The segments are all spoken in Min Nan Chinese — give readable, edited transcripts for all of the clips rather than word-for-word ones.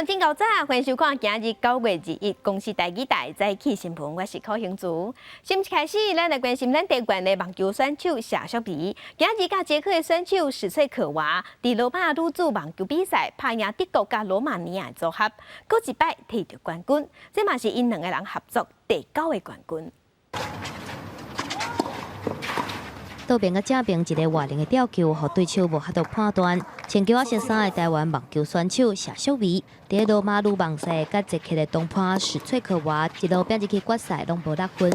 鄉親𠢕早，歡迎收看今日9月21公視台語台早起新聞，我是柯興竹。新聞開始，咱來關心咱台灣的網球選手謝淑薇，今日佮捷克的選手史翠可娃，佇羅馬女子網球比賽拍贏德國佮羅馬尼亞的組合，閣一擺提著冠軍，這嘛是𪜶兩個人合作第九個冠軍。倒爿佮正爿一个外輪的吊球，予對手無法度判斷。穿球仔色衫的台灣網球選手謝淑薇，佇羅馬女網賽佮捷克的同伴史翠可娃一路拼入去決賽，攏無落分。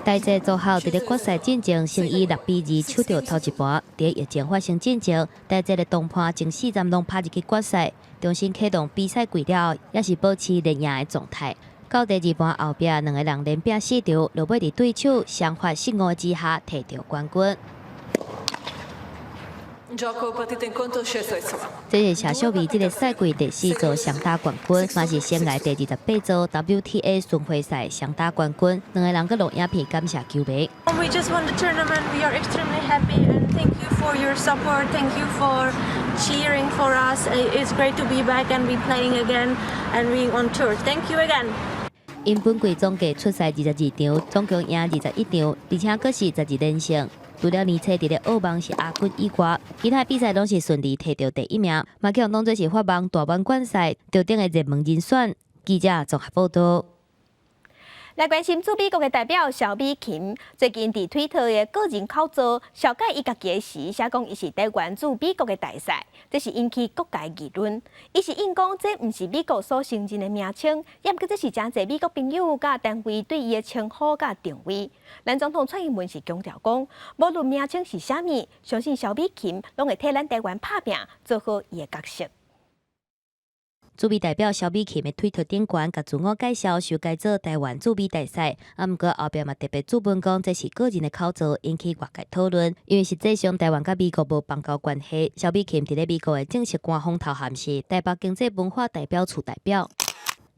台捷組合佇咧決賽進前，先以6比2搶著頭一盤。佇疫情發生進前，台捷的同伴前四站攏拍入去決賽，重新啟動比賽季了後，也是保持連贏的狀態。到第二盤後壁，兩个人連拼四場，落尾佇對手雙發失誤之下，提著冠軍。這是謝淑薇這个賽季第四座雙打冠軍，嘛是生涯第28座 WTA 巡迴賽雙打冠軍。兩个人閣錄影片感謝球迷。 We just won the tournament. We are extremely happy and thank you for your support. Thank you for cheering for us. It's great to be back and be playing again and being on tour. Thank you again. 𪜶本季總計出賽22場，總共贏21場，而且閣是12連勝。除了年初佇咧澳網是亞軍以外，其他比賽攏是順利提著第一名，嘛予當做是法網大滿貫賽頭等的熱門人選。記者綜合報道。來關心駐美國的代表蕭美琴，最近佇推特的個人口座，紹介伊家己的時，寫講伊是台灣駐美國的大使，這是引起各界議論。伊是應講這毋是美國所承認的名稱，也毋過這是誠濟美國朋友佮單位對伊的稱呼佮定位。咱總統蔡英文是強調講，無論名稱是啥物，相信蕭美琴攏會替咱台灣拍拚，做好伊的角色。駐美代表蕭美琴的推特頂懸，共自我介紹修改做台灣駐美大使，啊，毋過後壁嘛特別注文講這是個人的口座，引起外界討論。因為實際上台灣佮美國無邦交關係，蕭美琴佇咧美國的正式官方頭銜是台北經濟文化代表處代表。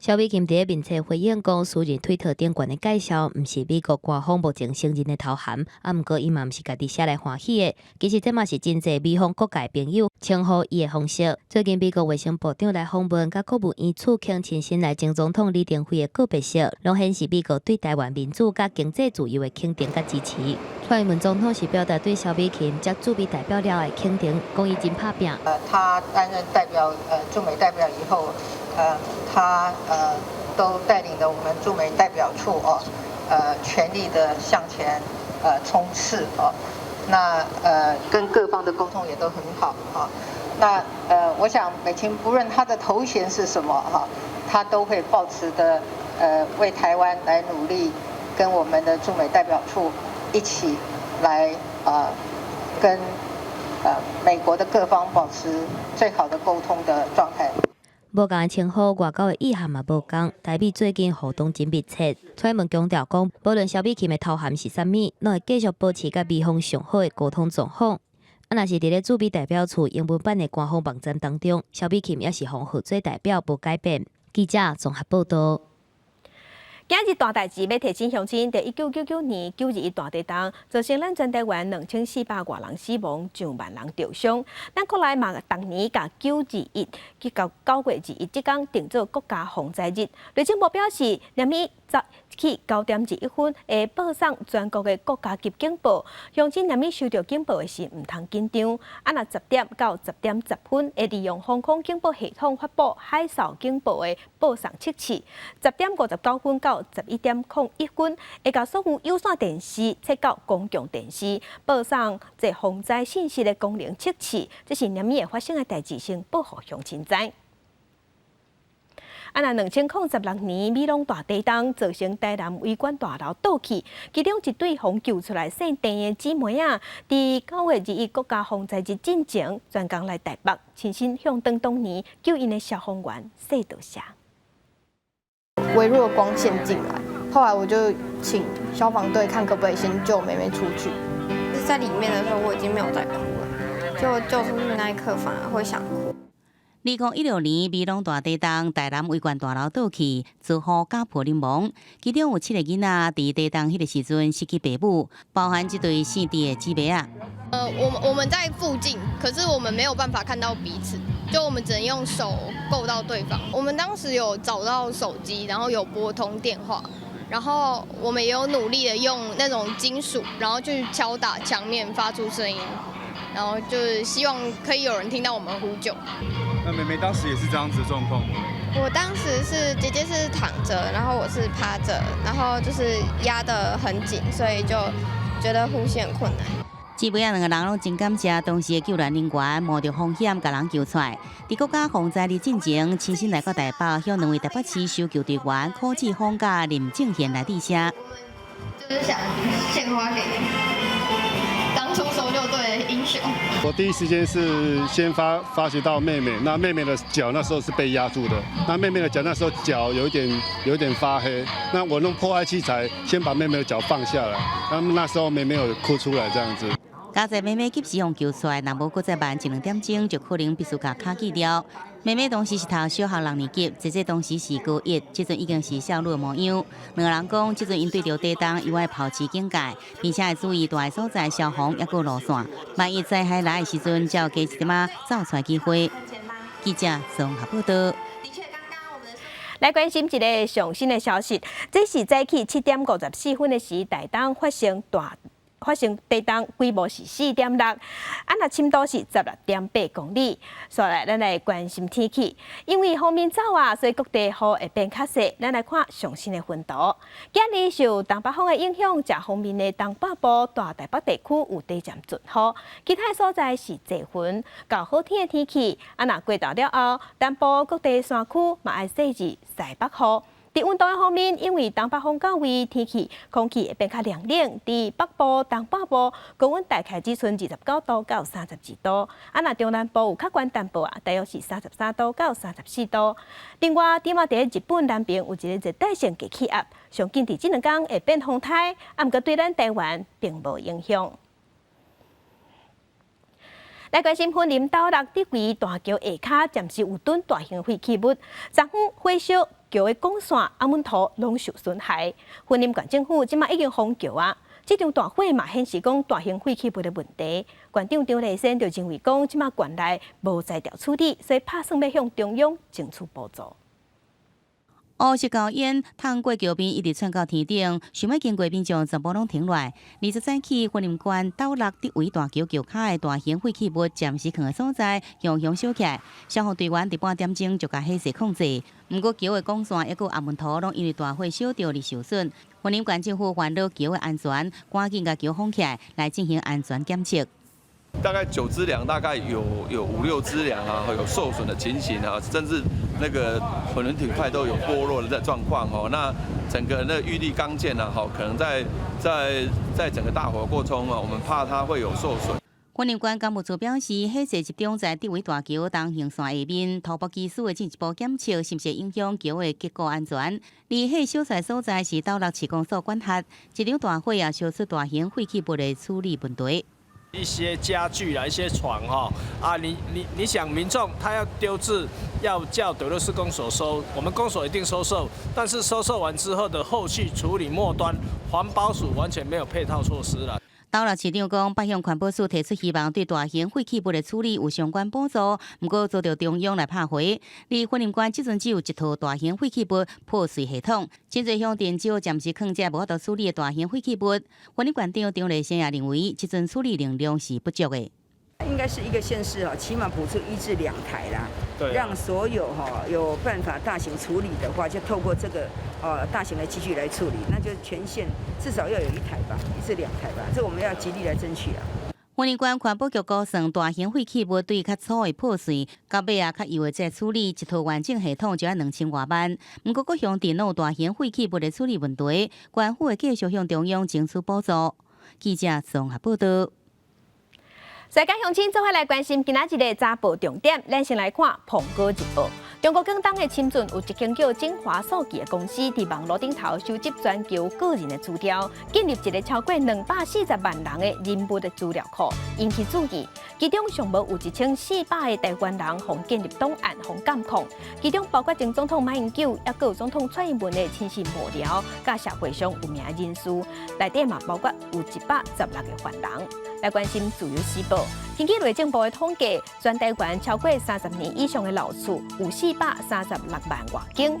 蕭美琴佇咧面冊回應講，私人推特頂懸的介紹，毋是美國官方目前承認的頭銜，啊，毋過伊嘛毋是家己寫來歡喜的。其實這嘛是真濟美方各界朋友稱呼伊的方式。最近美國衛生部長來訪問，佮國務院次卿親身來前總統李登輝的告別式，攏顯示美國對台灣民主佮經濟自由的肯定佮支持。蔡英文總統是表達對蕭美琴接駐美代表了的肯定，講伊真拍拚。他擔任代表駐美代表以後，他都帶領了我們駐美代表處哦，全力的向前衝刺哦，那跟各方的溝通也都很好啊。那我想美琴不論她的頭銜是什麼哈，她都會抱持的為台灣來努力，跟我們的駐美代表處一起來跟美國的各方保持最好的溝通的狀態。無仝的稱呼，外交的意涵嘛無仝。台美最近互動真密切，蔡英文強調講，無論蕭美琴的頭銜是啥物，攏會繼續保持佮美方上好的溝通狀況。啊，若是佇咧駐美代表處英文版的官方網站當中，蕭美琴也是予號做代表，無改變。記者綜合報道。今日大代誌欲提醒鄉親，佇1999年9·21大地動，造成咱全台灣2400外人死亡，上萬人著傷。咱國內嘛逐年共9·21去到9月21這工定做國家防災日。內政部表示，連日早起9點21分會播送全國的國家級警報，鄉親若欲收著警報的時，毋通緊張。啊，若10點到10點10分會利用防空警報系統發布海嘯警報的播送測試。10點59到11點01分，會共所有有線電視切到公共電視播送這防災信息的功能測試。這是啥物會發生的代誌，先報予鄉親知。啊！若2016年美濃大地動造成台南維權大樓倒去，其中一對予救出來姓鄭的姊妹仔，佇9月21國家防災日進前，專工來台北，親身向當年救𪜶的消防員說多謝。微弱光線進來，後來我就請消防隊看可不可以先救妹妹出去。在裡面的時候，我已經沒有在哭了，就救出去那一刻反而會想哭。2016年，美濃大地動，台南維權大樓倒去，遭予家破人亡。其中有七个囡仔佇地動彼个時陣失去爸母，包含這對姓鄭的姊妹仔。我們在附近，可是我們沒有辦法看到彼此，就我們只能用手夠到對方。我們當時有找到手機，然後有撥通電話，然後我們也有努力的用那種金屬，然後去敲打牆面發出聲音，然後就是希望可以有人聽到我們呼救。那妹妹當時也是這樣子的狀況嗎？我當時是姐姐是躺着，然後我是趴着，然後就是壓得很緊，所以就覺得呼吸很困難。這尾仔兩個人攏真感謝當時的救援人員冒著風險共人救出來。佇國家防災日進前，親身來到台北，向兩位台北市搜救隊員柯志峰佮林正賢來致謝。就是想獻花給當初搜救隊的英雄。我第一時間是先發覺到妹妹，那妹妹的腳那時候是被壓住的，那妹妹的腳那時候腳有一點發黑，那我用破壞器材先把妹妹的腳放下來，那那時候妹妹有哭出來這樣子。佳哉妹妹及時予救出來，若無閣再慢一兩點鐘，就可能必須共跤鋸掉。妹妹當時是讀小學六年級，姐姐當時是高一，這陣已經是少女的模樣。兩個人講，這陣𪜶對著地動猶愛保持警戒，並且會注意蹛的所在消防猶閣路線。萬一災害來的時陣，才有加一點仔走出來機會。記者綜合報道。來關心一个上新的消息，這是早起7點54分的時，台東發生地動，規模是4.6，啊，若深度是16.8公里。所來，咱來關心天氣，因為鋒面走啊，所以各地雨會變較細。咱來看上新的雲圖，今日受東北風的影響，誠鋒面的東北部、大台北地區有短暫陣雨，其他所在是濟雲。較好天的天氣，啊，若過晝了後，南部各地山區嘛愛細緻西北雨。佇溫度的方面，因為東北風到位，天氣空氣會變較涼冷。佇北部、東北部高溫大概只賰29度到32度，啊，若中南部有較懸淡薄仔，大約是33度到34度。另外，這馬佇日本南邊有一个熱帶性低氣壓，上緊佇這兩工會變風颱，啊，毋過對咱台灣並無影響。來關心雲林斗六竹圍大橋下跤，暫時有躉大型廢棄物，昨昏火燒橋的鋼線、阿門塗攏受損害。雲林縣政府這馬已經封橋啊！這場大火嘛顯示講大型廢棄物的問題。縣長張麗仙就認為講，這馬縣內無才調處理，所以拍算欲向中央爭取補助。烏色高煙淌過橋邊，一直竄到天頂，想欲經過民眾全部攏停落來。20早起，雲林縣斗六竹圍大橋橋跤的大型廢棄物暫時囥的所在，熊熊燒起來。消防隊員佇半點鐘就共火勢控制。毋過橋的鋼線猶閣阿門塗攏因為大火燒著而受損。雲林縣政府煩惱橋的安全，趕緊共橋封起來，來進行安全檢測。大概九支梁，大概有五六支梁啊，有受損的情形啊，甚至那個混凝土塊都有剝落的狀況哦。那整個那預立鋼件呢，哈，可能在整個大火過程中啊，我們怕它會有受損。雲林縣工務處表示，火勢集中在竹圍大橋東行線下面，土木技師會進一步檢測，是毋是影響橋的結構安全。而火燒出所在是斗六市公所管轄，這場大火也燒出大型廢棄物的處理問題。一些家具啦，一些床哈，啊，你想民眾他要丟置，要叫斗六市公所收，我們公所一定收受，但是收受完之後的後續處理末端，環保署完全沒有配套措施啦。斗六市長講，捌向環保署提出希望對大型廢棄物的處理有相關補助，毋過遭著中央來拍回。而雲林縣這陣只有一套大型廢棄物破碎系統，真濟鄉鎮只有暫時囥這無法度處理的大型廢棄物。雲林縣長張麗仙也認為，這陣處理能量是不足的。應該是一個縣市哈，起碼補助1至2台啦，讓所有哈有辦法大型處理的話，就透過這個大型的機具來處理，那就全縣至少要有一台吧，1至2台吧，這我們要極力來爭取啊。雲林縣環保局估算，大型廢棄物對較粗的破碎，到尾仔較幼的再處理，一套完整系統就愛2000外萬。毋過各鄉鎮攏有大型廢棄物的處理問題，縣府會繼續向中央爭取補助。記者綜合報道。世界鄉親做伙來關心今仔日的早報重點，咱先來看《蘋果日報》。中國廣東的深圳有一間叫精華數據的公司，佇網路頂頭收集全球個人的資料，建立一個超過240萬人的人物的資料庫，引起注意。其中上無有1400个台灣人予建立檔案，予監控。其中包括前總統馬英九，抑閣有總統蔡英文的親信幕僚，佮社會上有名人士，內底嘛包括有116個犯人。來關心自由時報，根據內政部的統計，全台灣超過30年以上的老厝有436萬外間，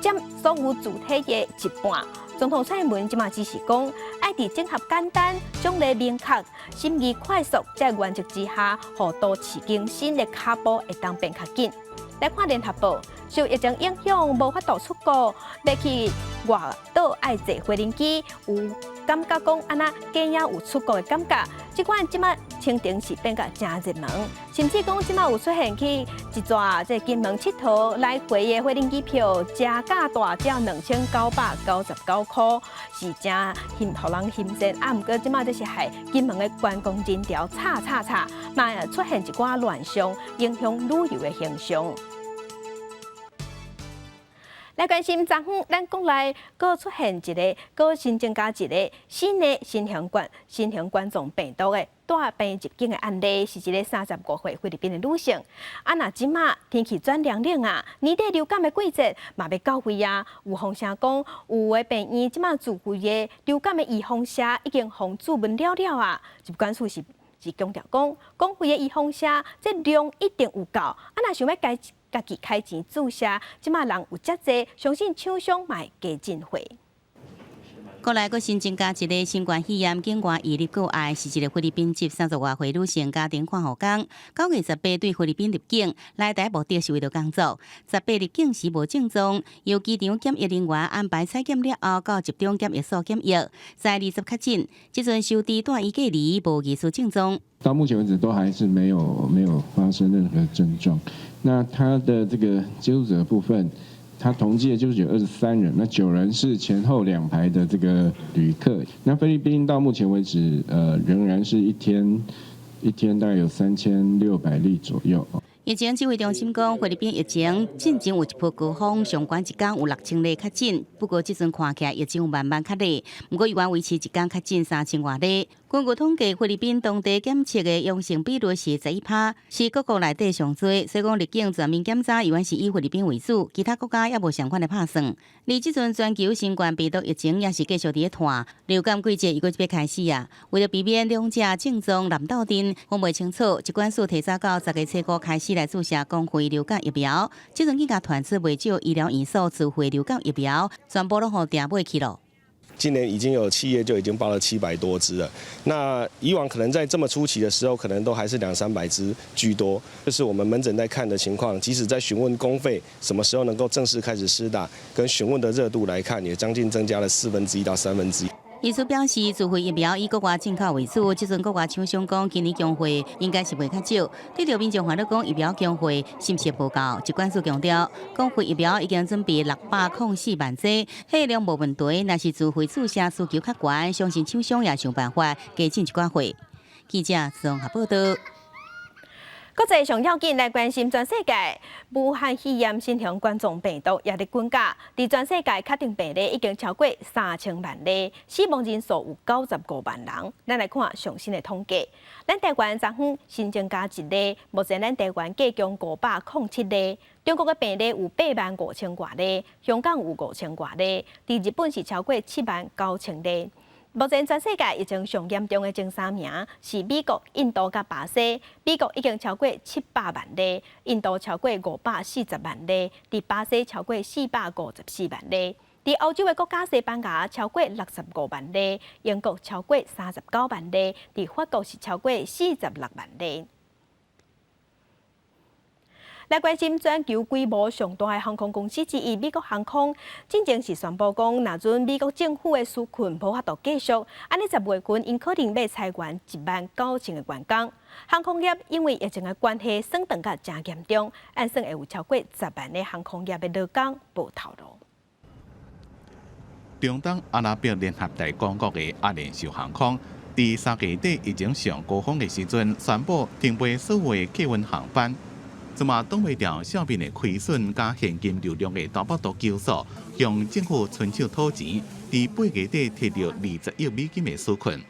佔所有住宅的一半。總統蔡英文這馬指示講，愛佇整合簡單、獎勵明確、審議快速這原則之下，予都市更新的腳步會當變較緊。來看聯合報，受疫情影響，無法度出國，欲去外島愛坐飛行機，有感覺講按呢假影有出國的感覺。這款這馬清程是變甲誠熱門，甚至講這馬有出現去一逝這金門𨑨迌來回的飛行機票，加價大只要2999塊，是誠吸予人欣羨。啊，毋過這馬這是害金門的觀光人潮吵吵吵，嘛出現一寡亂象，影響旅遊的形象。來關心昨昏，咱國內閣出現一个，閣新增加一个新的新型冠狀病毒的帶病入境的案例，是一个35歲菲律賓的女性。啊，若這馬天氣轉涼冷啊，年底流感的季節嘛欲到位啊。有風聲講，有的病院這馬自費的流感的預防射已經予注滿了了啊。疾管署是強調講，公費的預防射這量一定有夠。啊，若想欲家己開錢注射，這馬人有遮濟，相信廠商嘛會加進貨。國內閣新增加一个新冠肺炎境外移入個案，是一个菲律賓籍30外歲女性家庭看護工，9月18對菲律賓入境，來台目的是為著工作。十八入境時無症狀，由機場檢疫人員安排採檢了後，到集中檢疫所檢疫，在20確診，這陣收治住院隔離，無疑似症狀。到目前為止都還是沒有發生任何症狀。那他的這個接觸者部分，他同機的接觸者23人，那9人是前後兩排的這個旅客。那菲律賓到目前為止，仍然是一天一天大概有3600例左右。疫情指揮中心講，菲律賓疫情進前有一波高峰，上懸一工有6000例確診。不過這陣看起來疫情有慢慢較落，毋過依然維持一工確診3000外例。根據統計，菲律賓當地檢測的陽性比率是11%，是各國內底上濟。所以講入境全面檢查，依然是以菲律賓為主，其他國家猶無相款的拍算。而這陣全球新冠病毒疫情也是繼續佇咧湠，流感季節又閣欲開始啊！為著避免兩者症狀亂鬥陣，分袂清楚，疾管署提早到10月初五開始來注射公費流感疫苗。這陣更加傳出袂少醫療院所自費流感疫苗，全部攏予訂買去囉。今年已經有7月就已經報了700多支了。那以往可能在這麼初期的時候，可能都還是兩三百支居多。就是我們門診在看的情況，即使在詢問公費什麼時候能夠正式開始施打，跟詢問的熱度來看，也將近增加了1/4到1/3。醫師表示，自費疫苗以國外進口為主，這陣國外廠商講今年供貨應該是袂較少。對著民眾煩惱講疫苗供貨是毋是無夠？疾管署強調，公費疫苗已經準備604萬劑，貨量無問題。若是自費注射需求較懸，相信廠商也想辦法加進一寡貨。記者綜合報道。國際上要緊來關心全世界，武漢肺炎新型冠狀病毒也佇滾價，佇全世界確定病例已經超過3000萬例，死亡人數有95萬人。咱來看上新的統計，咱台灣昨昏新增加一例，目前咱台灣計共507例。中國的病例有8萬5千外例，香港有5000外例，佇日本是超過7萬9千例。目前全世界疫情上嚴重的前三名是美國、印度佮巴西。美國已經超過700萬例，印度超過540萬例，佇巴西超過454萬例。佇歐洲的國家西班牙超過65萬例，英國超過39萬例，佇法國是超過46萬例。來關心全球規模上大的航空公司之一美國航空，進前是宣布講，若準美國政府的紓困無法度繼續，按呢10月份𪜶可能欲裁員1萬9千个員工。航空業因為疫情的關係，損斷甲誠嚴重，按算會有超過10萬个航空業的勞工無頭路。中東阿拉伯聯合大公國的阿聯酋航空，佇3月底疫情上高峰的時陣，宣布停飛所有的客運航班。這嘛擋袂牢數面的虧損佮現金流量的大幅度緊縮，向政府伸手討錢，佇8月底提著20億美金的紓困。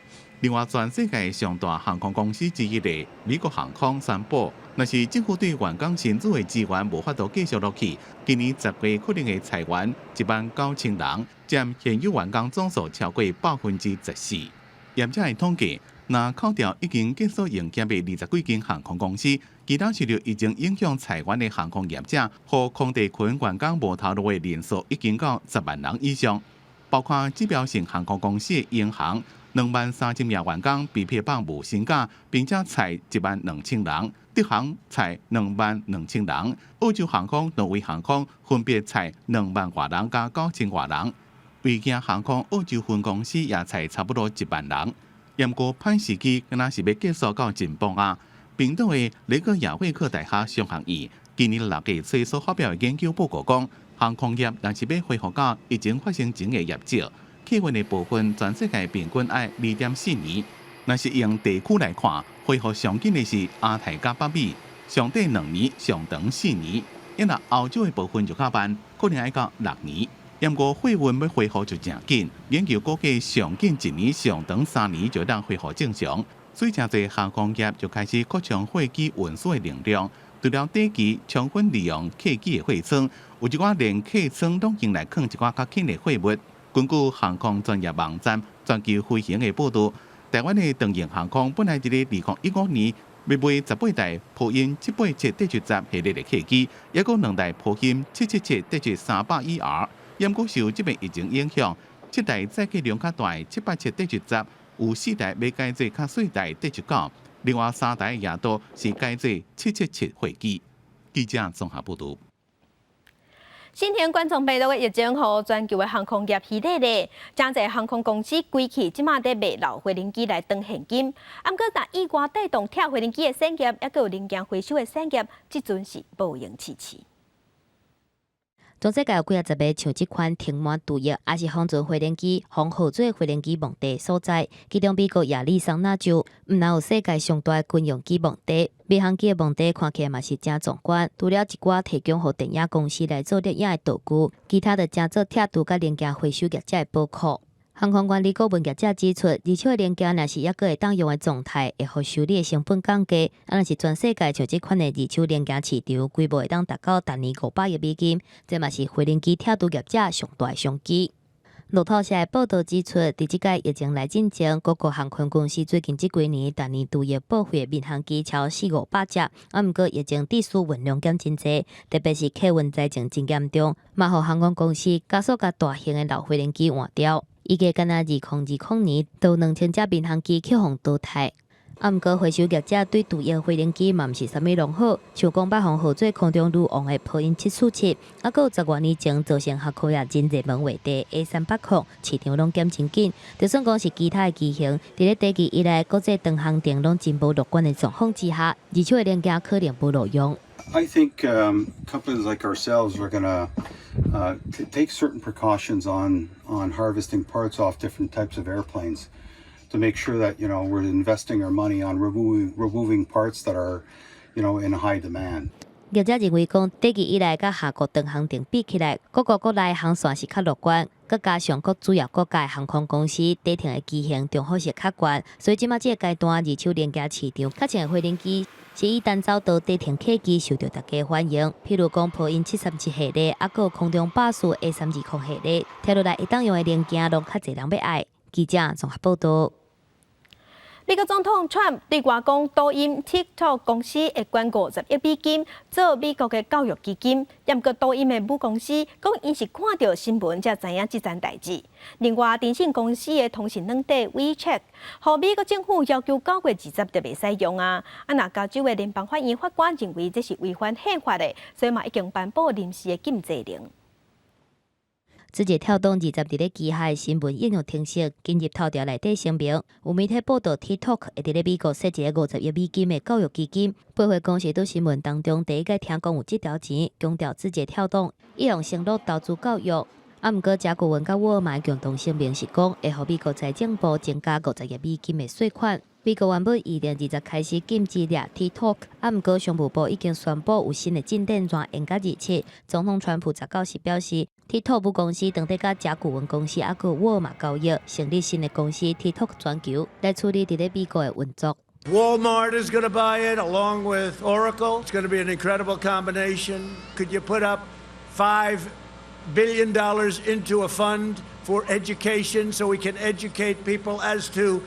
另外，全世界上大航空公司之一的美國航空宣布，若是政府對員工薪資的支援無法度繼續落去，今年10月可能會裁員19,000人，佔現有員工總數超過14%。業者的統計，若扣掉已經結束營業的20幾間航空公司，其他受著疫情影響裁員的航空業者予空地群員工無頭路的人數已經到10萬人以上，包括指標性航空公司的鷹航，23,000名員工被迫放無薪假，並且裁12,000人；德航裁22,000人，澳洲航空、挪威航空分別裁2萬外人佮9,000外人，維京航空澳洲分公司也裁差不多1萬人。毋過歹時機，敢若是欲結束到真爆啊！冰島的雷克雅未克大學商學院今年6月初所發表的研究報告講，航空業若是欲恢復到疫情發生前的業績，客運的部分全世界平均愛2.4年。若是用地區來看，恢復上緊的是亞太佮北美，上短2年，上長4年。因為歐洲的部分就較慢，可能愛到6年。毋過貨運欲恢復就誠緊，研究估計上緊一年，上長3年就當恢復正常。所以誠濟航空業就開始擴張貨機運輸的能量，除了短期充分利用客機的貨艙，有一寡連客艙攏用來囥一寡較輕的貨物。根據航空專業網站全球飛行的報導，台灣的長榮航空本來佇咧2015年欲買18台波音787-10系列的客機，抑閣兩台波音777-300ER。毋過受這擺疫情影響，七台載客量較大的787-10有四台欲改做較細台-9，另外三台也都是改做777貨機。記者綜合報導。新型冠狀病毒的疫情，予全球的航空業疲累咧，誠濟航空公司規氣，這馬佇賣老飛行機來轉現金。毋過，若意外帶動拆飛行機的產業，抑閣有零件回收的產業，這陣是無閒刺刺。全世界有幾仔十个像這款停滿毒液，抑是封存飛行機、防火做飛行機墓地所在。其中美國亞利桑那州，毋但有世界上大的軍用機墓地，民航機的墓地看起來嘛是誠壯觀。除了一寡提供予電影公司來做攝影的道具，其他就成做拆除佮零件回收業者的寶庫。航空管理顧問業者指出，二手的零件若是猶閣會當用的狀態，會予修理的成本降低。啊，若是全世界像這款的二手零件市場規模會當達到逐年500億美金，這嘛是飛行機拆除業者上大的商機。路透社的報道指出，佇這擺疫情來進前，各國航空公司最近這幾年逐年除役報廢的民航機超四五百隻。啊，毋過疫情致使運量減真濟，特別是客運災情真嚴重，嘛予航空公司加速共大型的老飛行機換掉。預計干焦2020年，就有2000隻民航機去予淘汰。啊，毋過回收業者對除役飛行機嘛毋是啥物攏好，像講捌予號做空中女王的波音747，啊，閣有10外年前造成學科業真熱門話題 A380，市場攏減真緊。就算講是其他的機型，佇咧短期以來國際長航程攏真無樂觀的狀況之下，二手的零件可能無路用。 I think companies like ourselves are going to take certain precautions on harvesting parts off different types of airplanes to make sure that we're investing our money on removing parts that are in high demand. 業者認為講，短期以來佮夏國長航程比起來，各國國內航線是較樂觀，閣加上各主要國家的航空公司底層的機型重複性較懸，所以這馬這個階段二手零件市場較前的飛行機是以單走道底層客機受著大家歡迎，譬如講波音737系列，抑閣有空中巴士 A320系列，拆落來會當用的零件攏較濟人欲愛。記者綜合報道。美國總統川普對外講，抖音 TikTok 公司會捐50億美金做美國的教育基金。毋過抖音的母公司講，𪜶是看著新聞才知影這層代誌。另外，電信公司的通訊軟體 WeChat，予美國政府要求9月20就袂使用啊。啊，若加州的聯邦法院法官認為這是違反憲法的，所以嘛已經頒布臨時的禁制令。字節跳動20佇咧旗下的新聞應用程式今日頭條內底聲明，有媒體報道 TikTok 會佇咧美國設一个50億美金的教育基金。報回公司佇新聞當中第一擺聽講有這條錢，強調字節跳動一向承諾投資教育。啊，毋過甲顧問佮沃爾瑪共同聲明是講，會予美國財政部增加50億美金的稅款。美國原本預定20開始禁止掠 TikTok，啊，毋過商務部已經宣布有新的進展，延到27。總統川普19時表示， TikTok 母公司當地佮甲骨文公司猶閣沃爾瑪交易，成立新的公司 TikTok 全球來處理佇咧美國的運作。 Walmart is going to buy it along with Oracle. It's going to be an incredible combination. Could you put up $5 billion into a fund for education so we can educate people as to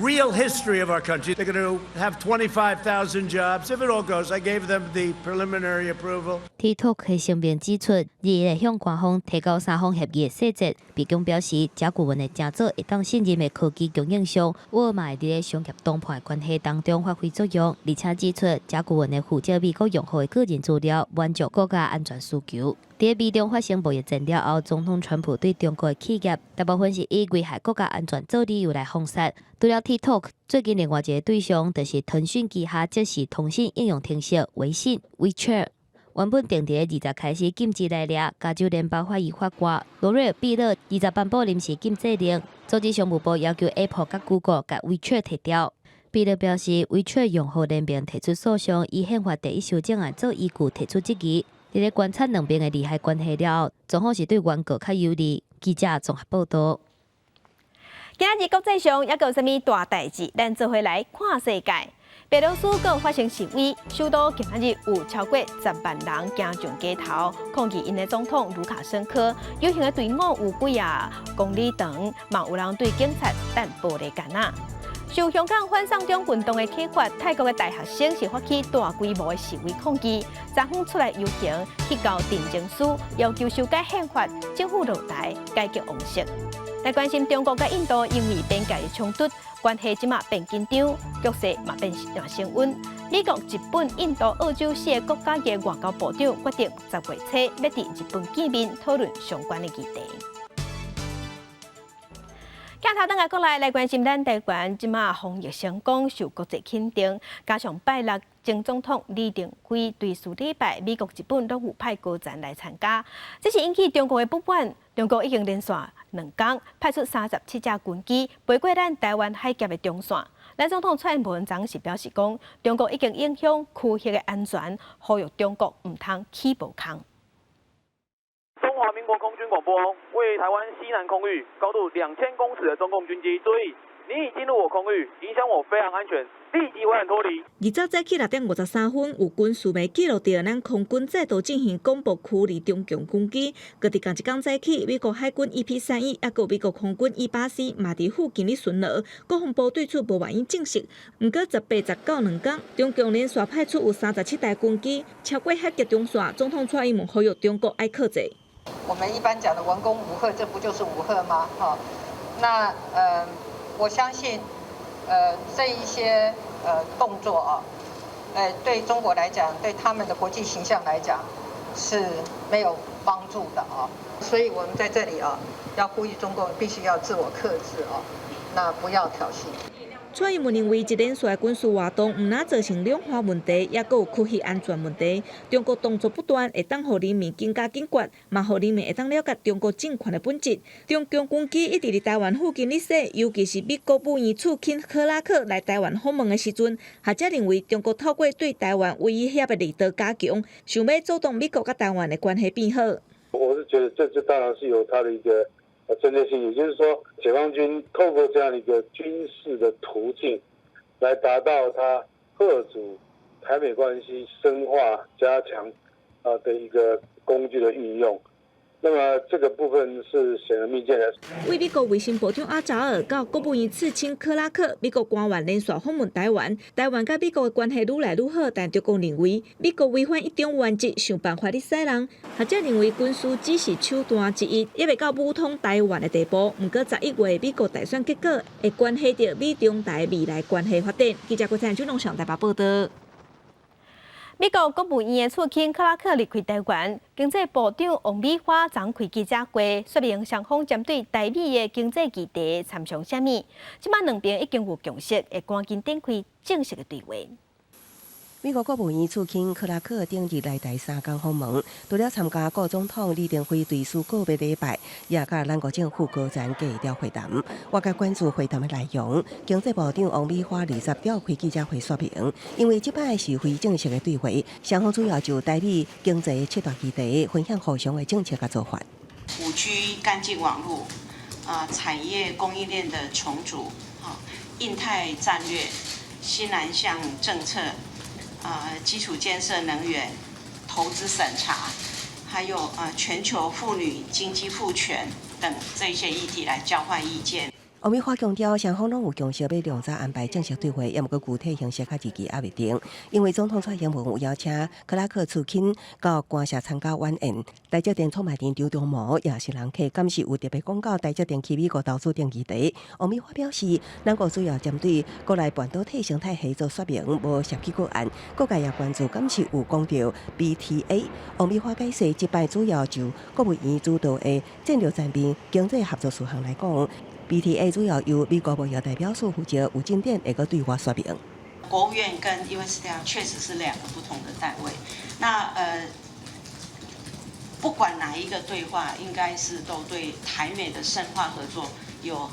real history of our country? They're going to have 25,000 jobs. If it all goes, I gave them the preliminary approval. TikTok 的聲明指出，二會向官方提交三方協議的細節。白宮表示，甲骨文會成做會當信任的科技供應商，沃爾瑪會佇咧商業談判的關係當中發揮作用。而且指出，甲骨文會負責美國用戶的個人資料，滿足國家安全需求。佇美中發生貿易戰了後，總統川普對中國的企業，大部分是以危害國家安全做理由來封殺。除了 TikTok，最近另外一個對象就是騰訊旗下即時通訊應用程式微信 WeChat。原本定佇咧20開始禁止來掠，加州聯邦法院法官羅瑞爾畢勒二十頒布臨時禁制令，阻止商務部要求 Apple 佮 Google 共 WeChat 撤掉。畢勒表示，WeChat 用戶聯名提出訴訟，以憲法第一修正案做依據提出質疑。佇咧觀察兩邊的利害關係了後，狀況是對原告較有利。記者綜合報道。今仔日國際上猶閣有啥物大代誌？咱做伙來看世界。白羅斯閣發生示威，首都今仔日有超過10萬人行上街頭抗議𪜶的總統盧卡申科。遊行的隊伍有幾仔公里長，嘛有人對警察擲玻璃矸仔。受香港反送中運動的啟發，泰國的大學生是發起大規模的示威抗議，昨昏出來遊行去到鎮政司，要求修改憲法、政府落台、解決王室。來關心中國佮印度因為邊界的衝突，關係這馬變緊張，局勢嘛變升溫。美國、日本、印度、澳洲四个國家的外交部長決定10月初欲佇日本見面討論相關的議題。鏡頭轉來過來來關心咱台灣這馬防疫成功受國際肯定，加上拜六前總統李登輝對上禮拜美國、日本攏有派高層來參加，這是引起中國的不滿。中國已經連續2工派出37架軍機飛過咱台灣海峽的中線。咱總統蔡英文昨是表示講，中國已經影響區域的安全，呼籲中國毋通起無空。中華民國空軍廣播，位於台灣西南空域，高度2000公尺的中共軍機，注意，你已進入我空域，影響我飛航安全，立即回返脫離。20早起6點53分，有軍事媒記錄著咱空軍再度進行廣播驅離中共軍機。閣佇仝一工早起，美國海軍 EP-31，猶閣美國空軍 E-8C 嘛佇附近咧巡邏。國防部對此無原因證實。毋過18、19兩工，中共連續派出有37台軍機，超過海峽中線。總統蔡英文呼籲中國愛克制。我們一般講的文攻武嚇，這不就是武嚇嗎？哈，那我相信，這一些動作啊，對中國來講，對他們的國際形象來講是沒有幫助的啊。所以我們在這裡啊，要呼籲中共必須要自我克制啊，那不要挑釁。蔡英文認為，這連串軍事活動毋但造成兩岸問題，猶閣有區域安全問題。中國動作不斷，會當予人民更加警覺，嘛予人民會當了解中國政權的本質。中共軍機一直佇台灣附近咧踅，尤其是美國國務院次卿克拉克來台灣訪問的時陣，學者認為中國透過對台灣威脅的力道加強，想欲阻擋美國佮台灣的關係變好。我是覺得這這當然是有它的一個針對性，也就是說，解放軍透過這樣的一個軍事的途徑，來達到他遏阻台美關係深化加強的一個工具的運用。那麼這個部分是顯而易見的。為美國衛生部長阿扎爾到國務院次卿克拉克，美國官員連續訪問台灣，台灣佮美國的關係愈來愈好，但中共認為美國違反一中原則，想辦法咧使人。學者認為軍事只是手段之一，猶未到武統台灣的地步。毋過11月美國大選結果會關係著美中台未來關係發展。記者郭彩君上台北報道。美國國務院的次卿克拉克離開台灣，經濟部長王美花昨開記者會，說明雙方針對台美的經濟議題參詳啥物。這馬兩邊已經有共識，會趕緊展開正式的對話。美國國務院次卿克拉克頂日來台3工訪問，除了參加故總統李登輝追思告別禮拜，也佮咱國政府高層低調會談。外界關注會談的內容，經濟部長王美花20召開記者會說明，因為這擺是非正式的對話，雙方主要就台美經濟七大議題分享互相的政策佮做法。5G 乾淨網路，啊，產業供應鏈的重組，啊，印太戰略、新南向政策，啊，基礎建設、能源、投資審查，還有啊，全球婦女經濟賦權等這些議題來交換意見。王美花強調，雙方攏有共識欲量早安排正式對話，也毋過具體形式佮日期猶未定。因為總統蔡英文有邀請克拉克次卿到官舍參加晚宴，台積電創辦人張忠謀也是人客，敢是有特別講到台積電去美國投資登記地。王美花表示，兩國主要針對國內半導體生態系做說明，無涉及個案。各界也關注，敢是有講著 BTA。王美花解釋，這擺主要就國務院主導的戰略層面經濟合作事項來講。BTA 主要由美國貿易代表處負責，有進展會閣對外說明。國務院跟 USTR 確實是兩個不同的單位。那不管哪一個對話，應該是都對台美的深化合作有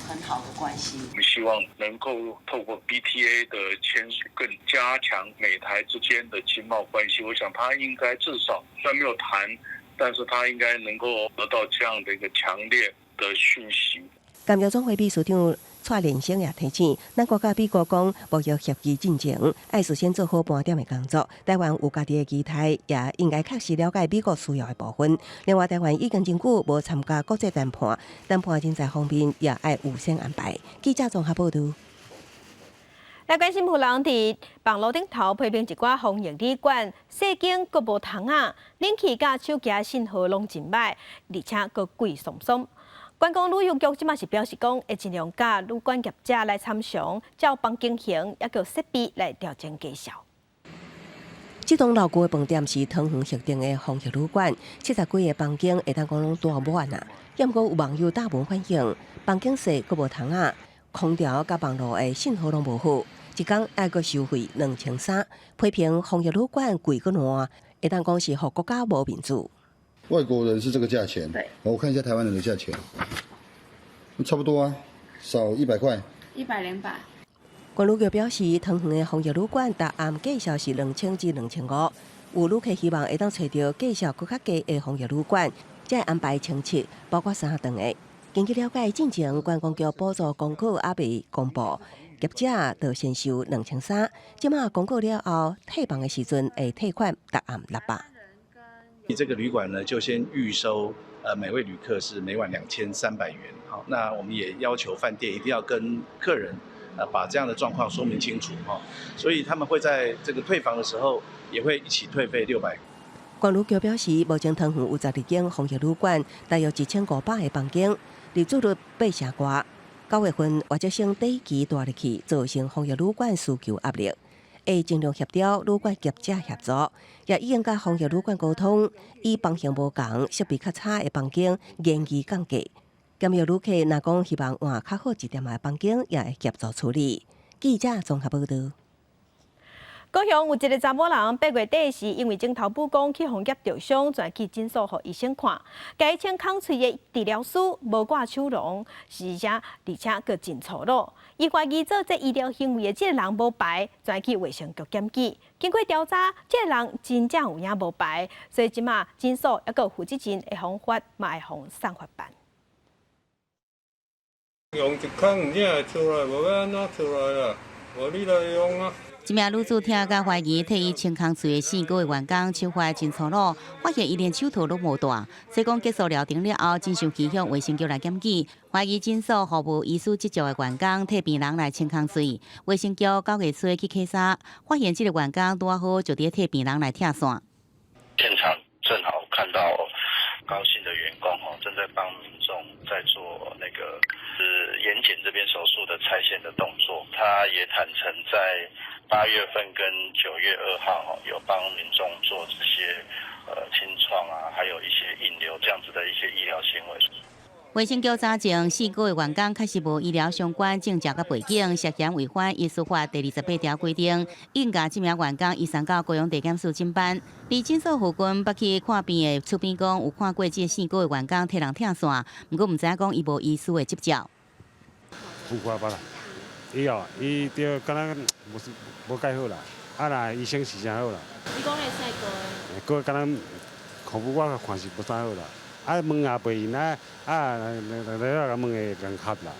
很好的關係。我們希望能夠透過 BTA 的簽署，更加強美台之間的經貿關係。我想他應該至少雖然沒有談，但是他應該能夠得到這樣的一個強烈的訊息。監獄總會秘書長蔡連生也提醒，咱國佮美國講貿易協議進程，愛事先做好盤點的工作。台灣有家己的期待，也應該確實了解美國需要的部分。另外，台灣已經真久無參加國際談判，談判人才方面也愛預先安排。記者綜合報道。來關心有人佇網路頂頭批評一寡防疫旅館，細間閣無窗仔，冷氣佮手機信號攏真䆀，而且閣貴鬆鬆。觀光旅遊局這馬是表示講，會盡量佮旅館業者來參詳，照房間型抑閣設備來調整價數。這棟老舊的飯店是桃園核定的防疫旅館，70幾個房間會當講攏住滿啊。猶毋過有網友貼文反映，房間細閣無窗仔，空調佮網路的信號攏無好，一工愛閣收費2300，批評防疫旅館貴閣爛，會當講是予國家無面子。外國人是這個價錢，對，我看一下台灣人的價錢，差不多啊，少100塊，108。觀旅局表示，桃園的防疫旅館逐暗價數是2000至2500，有旅客希望會當揣著價數閣較低的防疫旅館，才會安排清七，包括三頓的。根據了解，進前觀光局補助公告猶未公布，業者就先收2300，這馬公告了後，退房的時陣會退款逐暗600。你這個旅館呢，就先預收，每位旅客是每晚2300元。好，那我們也要求飯店一定要跟客人，把這樣的狀況說明清楚，哈。所以他們會在這個退房的時候，也會一起退費600。觀旅局表示，目前桃園有12間防疫旅館，大約1500個房間，入住率8成外。9月份或者省短期帶入去，造成防疫旅館需求壓力。會盡量協調旅館業者協助，也已經佮防疫旅館溝通，以房型無仝、設備較差的房間建議降價。檢疫旅客若講希望換較好一點的房間，也會協助處理。記者綜合報道。高雄有一个查某人8月底時，因為指頭拇公去予夾著傷，轉去診所予醫生看。共伊清空喙的治療師無掛手籠，是啥？而且閣真粗魯。伊懷疑做這醫療行為的這个人無牌，轉去衛生局檢舉。經過調查，這个人真正有影無牌，所以這馬診所抑閣負責任會予罰，嘛會予送法辦。用一空你會出來，無欲按怎出來啦？無你來用啊！這名女子聽甲懷疑替伊清空喙的四個員工手法真粗魯，發現伊連手套攏無戴。所以講結束療程了後，真生氣向衛生局來檢舉，懷疑診所予無醫師執照的員工替病人來清空喙。衛生局9月初去稽查，發現這个員工拄好就佇替病人來拆線。現場正好看到高姓的員工哦，正在幫民眾在做那個是眼瞼這邊手術的拆線的動作。他也坦承在8月份跟9月2號有幫民眾做這些清創啊，還有一些引流這樣子的一些醫療行為。衛生局查證，四個員工確實無醫療相關證照佮背景，涉嫌違反醫師法第28條規定，應共這名員工移送到高雄地檢署偵辦。佇診所附近捌去看病的厝邊講，有看過這四個員工替人拆線，毋過毋知影講伊無醫師的執照。有看捌啦，伊哦，伊著敢若無無蓋好啦，啊若醫生是誠好啦。你講的細個？閣敢若服務我看是無啥好啦。啊問也袂用啊啊，來來來問會共合啦。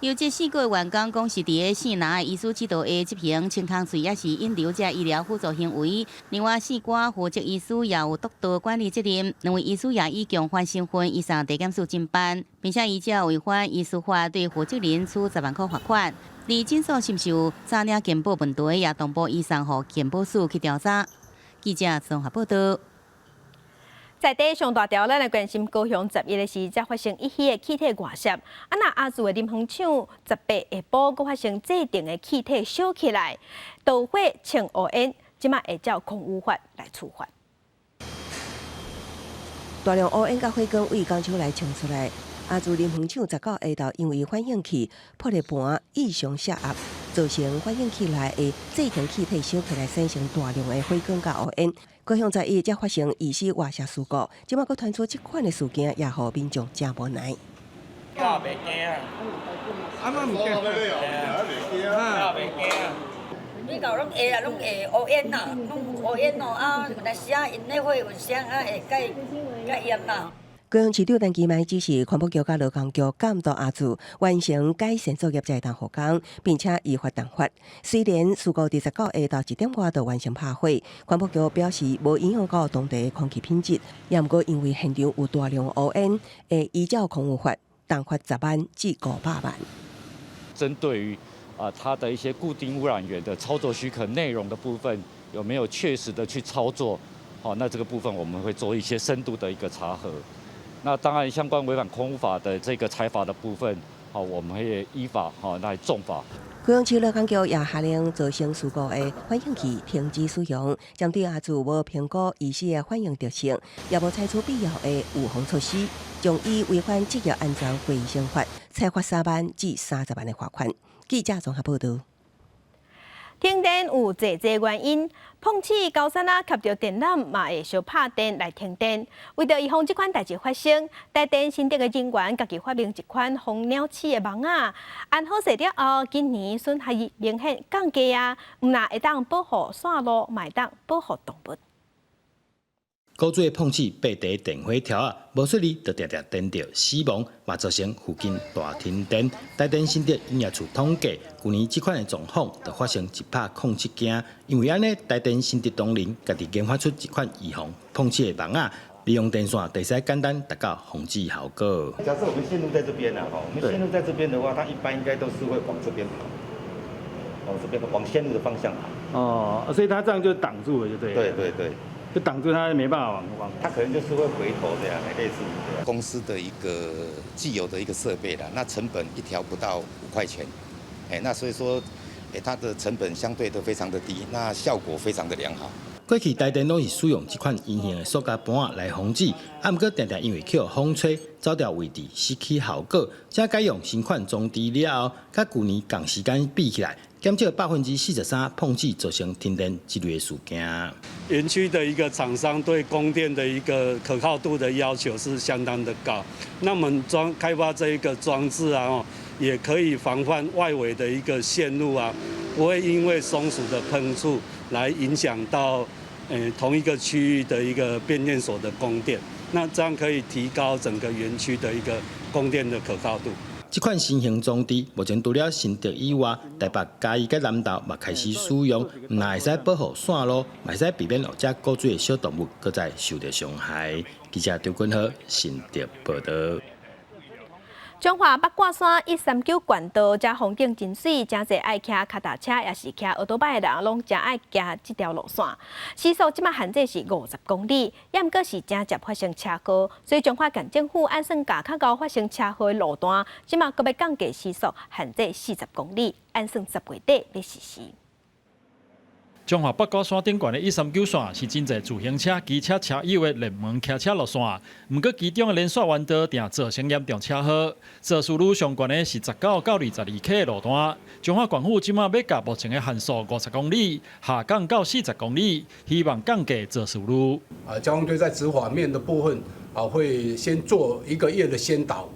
有這四個員工講是佇咧聖拿的醫師指導下執行清空喙，抑是引流這醫療輔助行為。另外，四掛負責醫師也有督導管理責任。兩位醫師也以共犯身份移送地檢署偵辦，並且依照違反醫師法對負責人處10萬箍罰款。而診所是毋是有詐領健保問題，也同步移送予健保署去調查。記者綜合報道。在地上大條，咱來關心高雄11的時，才發生一起的氣體外洩。啊，若阿祖的林園廠18下晡，閣發生製電的氣體燒起來，導火衝烏煙，這馬會照空污法來處罰。大量烏煙佮火光對工廠內衝出來，阿祖林園廠19下晝因為反應器破裂盤異常泄壓，造成反應器內的製程氣體燒起來，產生大量的火光佮烏煙。高雄十一才發生疑似外泄事故，這馬閣傳出這款的事件，也予民眾誠無奈。我袂驚啊！啊，我毋驚，啊，袂驚。你到攏會啊，攏會烏煙啦，攏烏煙哦啊！若是啊，𪜶咧火有聲啊，會較較嚴啦。高雄市長陳其邁指示環保局佮勞工局監督阿祖完成改善作業才會當復工，並且依法重罰。雖然事故佇19下晝1點外就完成拍火，環保局表示無影響到當地的空氣品質，也毋過因為現場有大量烏煙，會依照空污法重罰10萬至500萬。針對於啊，它的一些固定污染源的操作許可內容的部分，有沒有確實的去操作？好，那這個部分我們會做一些深度的一個查核。那當然，相關違反空污法的這個裁罰的部分，好，我們會依法好來重罰。高雄市勞工局也下令造成事故的反應器停止使用，針對阿祖無評估疑似的反應特性，也無採取必要的預防措施，將以違反職業安全衛生法，裁罰3萬至30萬的罰款。記者綜合報道。停電有濟濟原因，碰瓷高山啊，吸著電纜嘛會相拍電來停電。為著預防這款代誌發生，台電新竹的人員家己發明一款防鳥鼠的網仔，安好勢了後，今年損害明顯降低啊，毋但會當保護線路，嘛會當保護動物。高水的碰瓷爬佇電火柱仔，無注意就定定電著死亡，嘛造成附近大停電。台電新竹營業處統計，舊年這款的狀況就發生107件。因為按呢，台電新竹同仁家己研發出一款預防碰瓷的網仔，利用電線就會使簡單達到防止效果。假設我們線路在這邊啊，我們線路在這邊的話，它一般應該都是會往這邊跑，往這邊往線路的方向跑。哦，所以它這樣就擋住了，就對。對對對。就擋住它，沒辦法往往。它可能就是會回頭這樣，類似這樣。公司的一個既有的一個設備啦，那成本一條不到5塊錢，哎，那所以說，哎，它的成本相對都非常的低，那效果非常的良好。過去台電攏是使用這款圓形的塑膠盤仔來防止，啊，毋過定定因為予風吹走掉位置，失去效果。這改用新款裝置了後，佮舊年仝時間比起來，減少43%碰瓷造成停電這類的事件。園區的一個廠商對供電的一個可靠度的要求是相當的高，那麼裝開發這一個裝置啊，哦，也可以防範外圍的一個線路啊，不會因為松鼠的碰觸來影響到同一個區域的一個變電所的供電，那這樣可以提高整個園區的一個供電的可靠度。這款新型裝置目前除了新竹以外，台北、嘉義佮南投嘛開始使用，毋但會使保護線路，嘛會使避免予這古水的小動物閣再受著傷害。記者張君豪新竹報道。彰化八卦山139縣道，遮風景真媠，誠濟愛騎跤踏車，抑是騎歐多擺的人，攏誠愛行這條路線。時速這馬限制是50公里，抑毋過是誠捷發生車禍，所以彰化縣政府按算共較𠢕發生車禍的路段，這馬閣欲降低時速限制40公里，按算10月底欲實施。彰化八卦山頂懸的139線是真濟自行車、機車車友的熱門騎車路線，毋過其中的連紲彎道定造成嚴重車禍。肇事率上懸的是19到22K的路段。彰化縣府這馬欲共目前的限速50公里下降到40公里，希望降低肇事率。啊，交通隊在執法面的部分啊，會先做一個月的先導，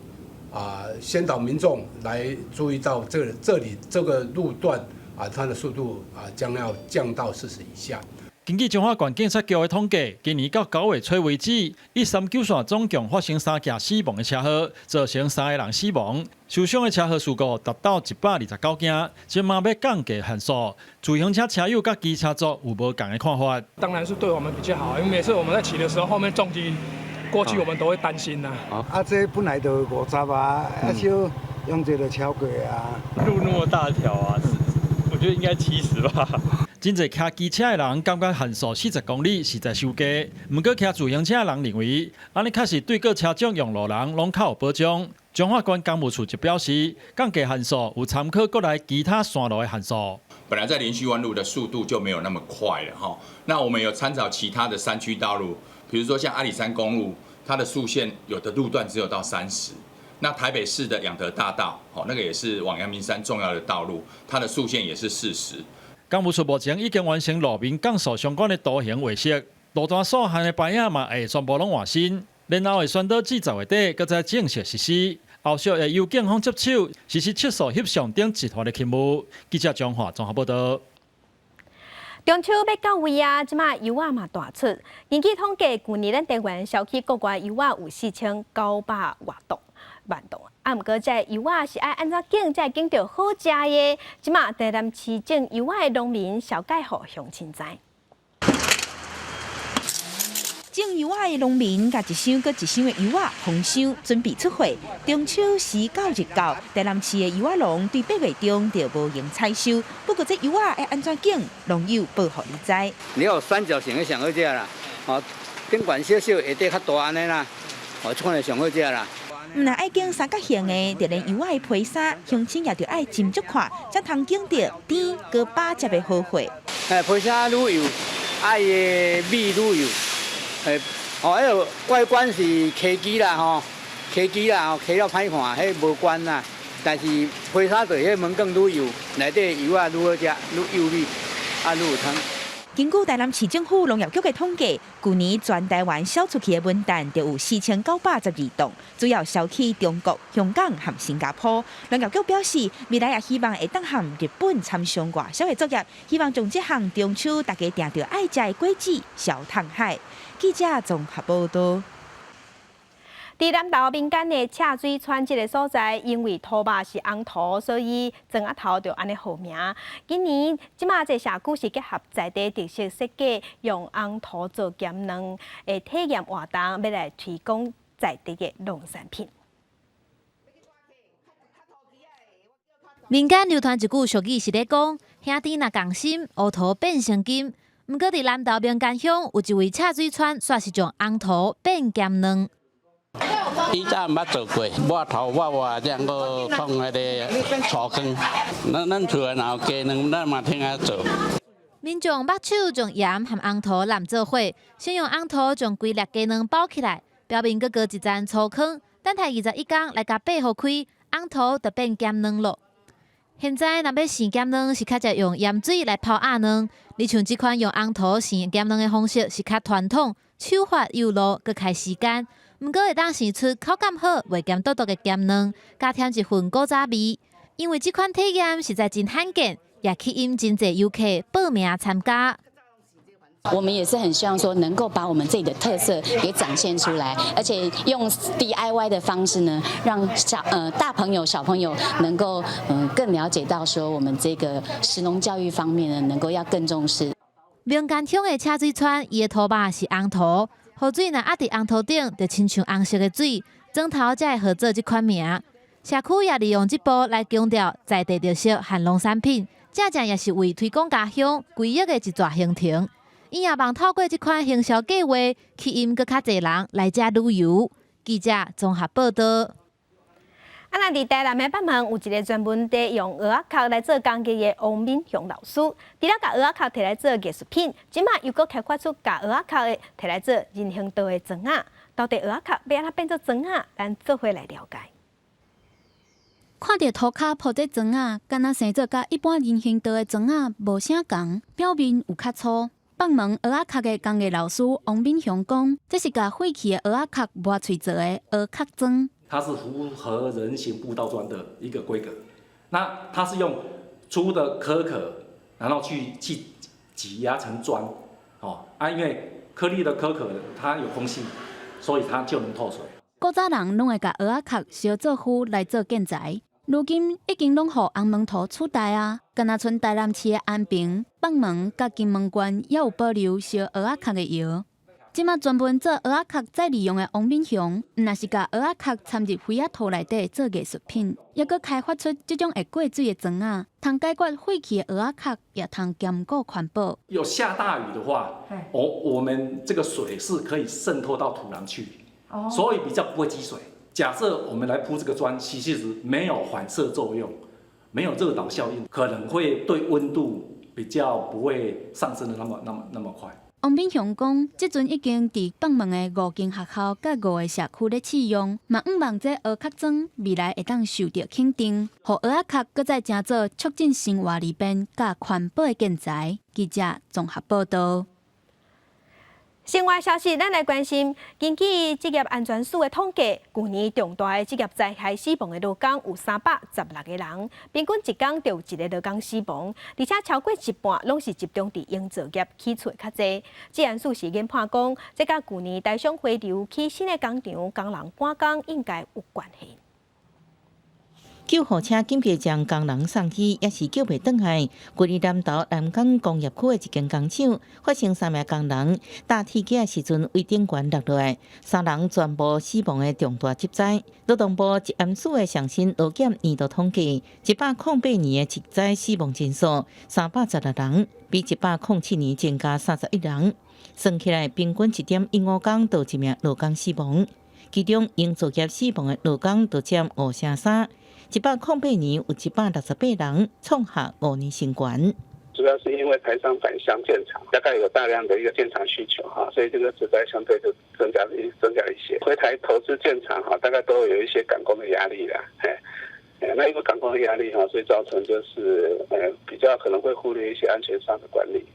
啊，先導民眾來注意到這裡這個路段。啊，它的速度啊將要降到40以下。根據彰化縣警察局的統計，今年到9月初為止，139線總共發生三件死亡的車禍，造成三个人死亡。受傷的車禍事故達到129件，這馬欲降低限速，自行車車友佮機車族有無仝的看法？當然是對我們比較好，因為每次我們在騎的時候，後面重機過去，我們都會擔心吶。啊，這本來就50啊，啊小用這就超過啊。路那麼大條啊，我覺得應該70吧。真濟騎機車的人感覺限速40公里實在傷低，毋過騎自行車的人認為，按呢確實對各車種用路人攏較有保障。彰化縣工務處就表示，降低限速有參考國內其他山路的限速。本來在連續彎路的速度就沒有那麼快了哈。那我們有參照其他的山區道路，比如說像阿里山公路，它的速限有的路段只有到30。那台北市的仰德大道，那個也是往陽明山重要的道路，它的速限也是40。工務處目前已經完成路面降速相關的圖形畫設，路段速限的牌仔嘛會全部攏換新，然後會宣導至10月底，閣再正式實施。後續會由警方接手實施測速翕相等執法的勤務。記者張華綜合報道。中秋欲到位啊，這馬柚仔嘛大出。根據統計，舊年咱台灣銷去國外柚仔有4900外噸。萬噸啊！毋過這柚仔是愛按怎揀才會揀著好食的？這馬台南市種柚仔的農民紹介予鄉親知。種柚仔的農民，共一箱閣一箱的柚仔封箱，準備出貨。中秋時到日到，台南市的柚仔農對8月中就無閒採收。不過這柚仔愛按怎揀，農友報予你知。你有三角形的上好食啦，哦，頂懸小小，下底較大按呢啦，哦，這款的上好食啦。毋但愛揀三角形的，就連柚仔的皮衫，鄉親也著愛斟酌看，才通揀著甜閣飽汁的好貨。哎，皮衫愈幼，愛的米愈幼。哎，哦，彼个外觀是溪枝啦，吼，溪枝啦，吼，溪了歹看，彼無關啦。但是皮衫就彼毛管愈幼，內底柚仔愈好食，愈幼美，啊，愈有湯。根據台南市政府農業局的統計，舊年全台灣銷出去的文旦就有4912噸，主要銷去中國、香港和新加坡。農業局表示，未來也希望會當和日本參商外銷的作業，希望將這項中秋大家定著愛食的果子銷通海。記者綜合報道。佇南投民間的赤水村這个所在，因為土肉是紅土，所以磚仔頭就按呢號名。今年這馬這社區是結合在地特色設計，用紅土做鹹卵的體驗活動，欲來推廣在地的農產品。民間流傳一句俗語是咧講：兄弟若仝心，烏土變成金。毋過佇南投民間鄉，有一位赤水村，煞是將紅土變鹹卵。以前毋捌做過，抹頭抹抹這樣閣創彼个粗糠。咱咱厝內若有雞卵，咱嘛聽下做。民眾目手將鹽和紅土攕做伙，先用紅土將規粒雞卵包起來，表面閣擱一層粗糠，等待21工來共擘予開，紅土就變鹹卵囉。現在若欲生鹹卵，是較濟用鹽水來泡鴨卵。你像這款用紅土生鹹卵的方式是較傳統，手法幼路，閣開時間。毋過會當生出口感好、袂鹹嘟嘟的鹹卵，加添一份古早味。因為這款體驗實在真罕見，也吸引真濟遊客報名參加。我們也是很希望說，能夠把我們自己的特色給展現出來，而且用 DIY 的方式呢，讓大朋友、小朋友能夠更了解到說，我們這個食農教育方面呢，能夠要更重視。民間鄉的赤水村，伊的土肉是紅土，雨水若壓佇紅土頂，就親像紅色的水，磚頭才會號做這款名。社區也利用這步來強調在地特色和農產品，正正也是為推廣家鄉規劃的一逝行程。伊也望透過這款行銷計劃，吸引閣較濟人來遮旅遊。記者綜合報道。啊，咱佇台南的北門有一个專門佇用蚵仔殼來做工藝的王敏雄老師，除了共蚵仔殼提來做藝術品，這馬又閣開發出共蚵仔殼提來做人行道的磚仔。到底蚵仔殼欲按怎變做磚仔？咱做伙來了解。看著塗跤鋪這磚仔，敢若生做佮一般人行道的磚仔無啥仝，表面有較粗。北門蚵仔殼的工藝老師王敏雄講，這是共廢棄的蚵仔殼磨碎做的蚵殼磚。它是符合人行步道磚的一個規格，那它是用粗的殼殼，然後去擠壓成磚，哦啊，因為顆粒的可可它有空隙，所以它就能透水。古早人攏會共蚵仔殼燒做灰來做建材，如今已經攏予紅毛塗取代啊！敢若賰台南市的安平、北門佮金門縣，猶有保留燒蚵仔殼的窯。這馬專門做蚵仔殼再利用的王敏雄，毋若是共蚵仔殼摻入肥仔塗內底做藝術品，猶閣開發出這種會過水的磚仔，通解決廢棄的蚵仔殼，也通兼顧環保。有下大雨的話，我們這個水是可以滲透到土壤去，所以比較不會積水。假設我們來鋪這個磚，其實沒有反射作用，沒有熱導效應，可能會對溫度比較不會上升得那麼、那麼、那麼快。王敏雄講，這陣已經佇北門的五間學校佮五个社區咧試用，嘛向望這蚵殼磚未來會當受著肯定，予蚵仔殼閣再成做促進生活利便佮環保的建材。記者綜合報導。新聞消息，咱來關心。根據職業安全署的統計，舊年重大的職業災害死亡的勞工有316個人，平均一工就有一个勞工死亡，而且超過一半攏是集中佇營造業起厝較濟。職安署是研判講，這佮舊年台商回流起新的工廠，工人趕工應該有關係。救護車緊急將工人送去，也是救袂轉來。舊年南投南港工業區的一間工廠，發生三名工人搭鐵機的時陣，對頂懸落落來，三人全部死亡的重大職災。勞動部職安署的上新勞檢年度統計，108年的職災死亡人數316人，比107年增加31人。算起來，平均1.15工就一名勞工死亡，其中營造業死亡的勞工就佔5成3。108年有168人創下5年新高。主要是因為台商返鄉建廠，大概有大量的一個建廠需求哈，所以這個職災相對就增加了一些。回台投資建廠哈，大概都有一些趕工的壓力啦，嘿，那因為趕工的壓力哈，所以造成就是比較可能會忽略一些安全上的管理。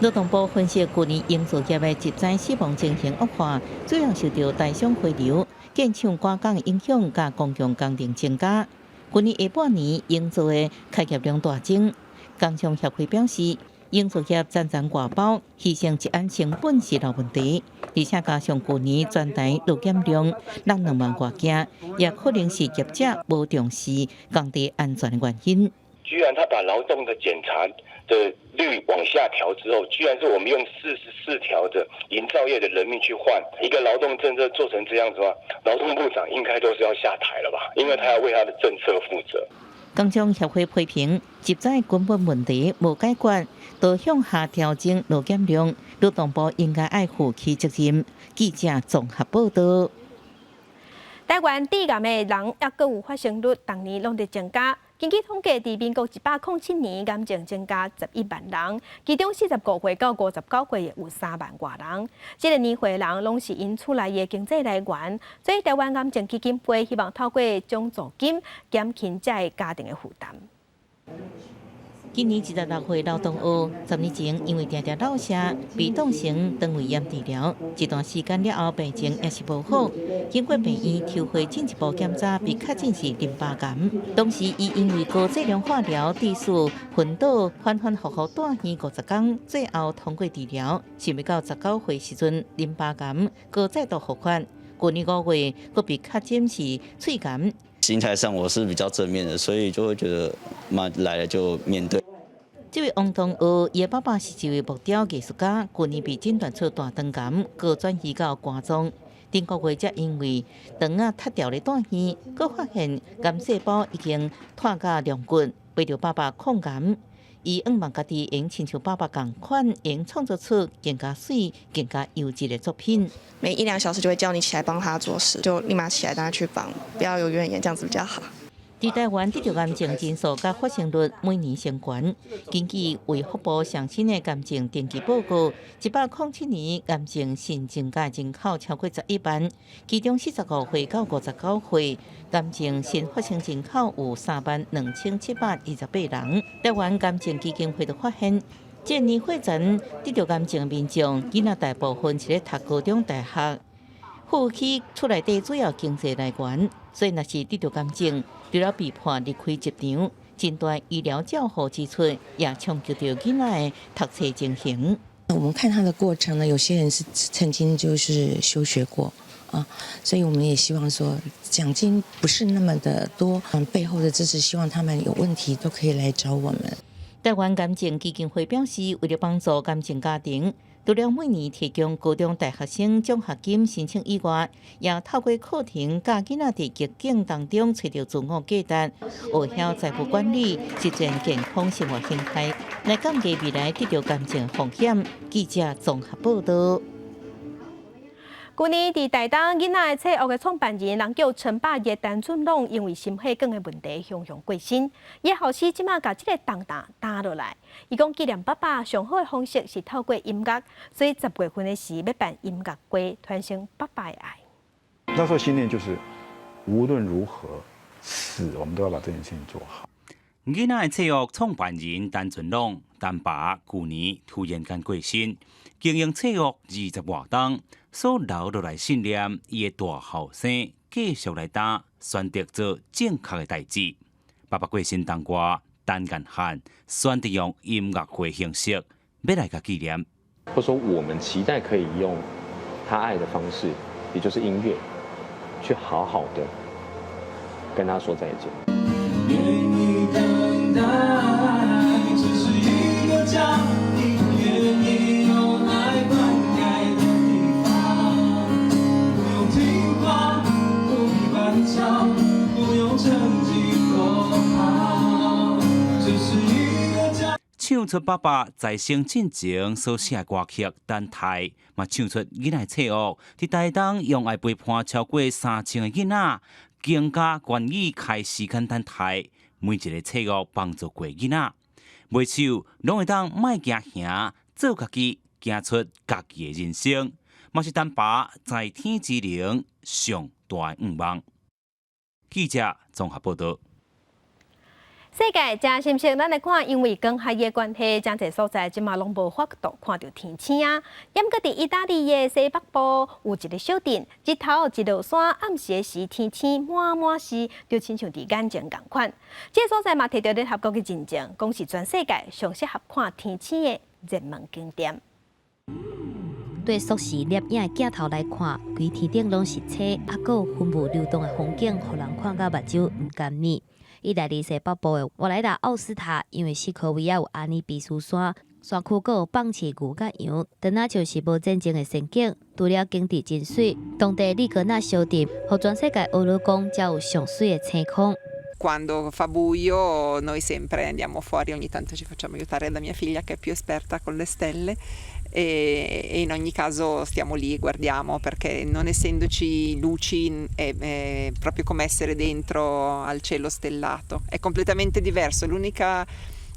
勞動部分析，舊年營造業的職災死亡情形惡化，主要受著台商回流、建廠趕工影響，佮公共工程增加。舊年下半年，營造的開業量大增。工商協會表示，營造業層層外包，犧牲職安成本是老問題。而且加上舊年全台勞檢量落2萬外件，也可能是業者無重視工地安全的原因。居然他把勞動的檢查的率往下調之後，居然是我們用44條的營造業的人命去換一個勞動政策做成這樣子的話，勞動部長應該都是要下台了吧？因為他要為他的政策負責。工商協會批評，職災根本問題無解決，就向下調整勞檢量，勞動部應該愛負起責任。記者綜合報導。台灣致癌的人猶閣有發生率，逐年攏佇增加。根據統計，佇民國107年，癌症增加11萬人，其中45歲到59歲的有3萬外人。這个年歲的人攏是𪜶厝內的經濟來源，所以台灣癌症基金會希望透過獎助金減輕這个家庭的負擔。今年26歲劉東澳，10年前因為定定落瀉，被當成腸胃炎治療，一段時間了後病情也是無好，經過病院抽血進一步檢查，被確診是淋巴癌。當時伊因為高劑量化療，致使昏倒，反反覆覆蹛院50工，最後通過治療，想欲到19歲時陣，淋巴癌閣再度復發。舊年5月，閣被確診是喙癌。心態上我是比較正面的，所以就會覺得嘛來了就面對。這位王東澳，伊的爸爸是一位木雕藝術家，舊年被診斷出大腸癌，閣轉移到肝臟。頂個月才因為腸仔脫掉咧蹛院，閣發現癌細胞已經拖到龍骨，為著爸爸抗癌，伊向望家己會親像爸爸仝款，會創作出更加媠、更加優質的作品。每一兩小時就會叫你起來幫他做事，就立馬起來帶他去幫，不要有怨言，這樣子比較好。佇台灣得著癌症人數佮發生率每年升懸。根據衛福部上新的癌症定期報告，107年癌症新增加人口超過11萬，其中45歲到59歲癌症新發生人口有3萬2728人。台灣癌症基金會就發現，這年歲層得著癌症民眾，囡仔大部分是咧讀高中、大學，負起厝內底主要經濟來源，所以若是得著癌症，除了被迫離開職場，真大醫療照護支出也衝擊著囡仔的讀冊情形。我們看他的過程呢，有些人是曾經就是休學過啊，所以我們也希望說獎金不是那麼的多，嗯，背後的支持，希望他們有問題都可以來找我們。台灣癌症基金會表示，為了幫助癌症家庭，除了每年提供高中大學生獎學金申請以外，也透過課程教囡仔佇逆境當中揣著自我價值，學曉財務管理，實踐健康生活形態，來降低未來得著癌症風險。記者綜合報道。舊年佇台東囡仔的冊屋的創辦人，人叫陳百業陳俊朗，因為心血管的問題，雄雄過身。伊的後嗣這馬共這个重擔擔落來。伊講紀念爸爸上好的方式是透過音樂，所以10月份的時欲辦音樂會，傳承爸爸的愛。那時候信念就是，無論如何死，我們都要把這件事情做好。囡仔的冊屋創辦人陳俊朗，陳爸舊年突然間過身，經營冊屋20外冬。所留落來信念，伊的大後生繼續來擔，選擇做正確的代誌。爸爸過身當下，陳建漢選擇用音樂會形式，欲來共紀念。或說我們期待可以用他愛的方式，也就是音樂，去好好的跟他說再見。願意等待，這是一個家，一個願意用愛灌溉的地方，不用聽話，不必乖巧，不用成績多好，這是一個家。唱出爸爸在生進前所寫的歌曲《等待》，嘛唱出囡仔冊屋佇台東用愛陪伴超過3000个囡仔，更加願意開時間等待，每一个冊屋幫助過囡仔，袂手攏會當莫驚嚇，做家己，行出家己的人生，嘛是陳爸在天之靈上大的願望。記者綜合報道。世界誠新鮮，咱來看，因為光害的關係，誠濟所在這馬攏無法度看著天星啊。毋過佇意大利的西北部有一个小鎮，日頭一落山，暗時的時天星滿滿是，就親像佇眼前仝款。這个所在嘛，摕著聯合國的認證，講是全世界上適合看天星的熱門景點。對縮時攝影的鏡頭來看，規天頂攏是星，猶閣有雲霧流動的風景，予人看甲目睭毋甘願。意大利西北部的瓦萊達奧斯塔，因為四箍圍仔有阿爾卑斯山，山區閣有放飼牛佮羊，就若像是無戰爭的仙境。除了景致真媠，當地里格納小鎮，予全世界學咧講，遮有上媠的星空。 Quando fa buio noi sempre andiamo fuori, ogni tanto ci facciamo aiutare da mia figlia che è più esperta con le stelle e in ogni caso stiamo lì e guardiamo perché non essendoci luci è proprio come essere dentro al cielo stellato. È completamente diverso, l'unica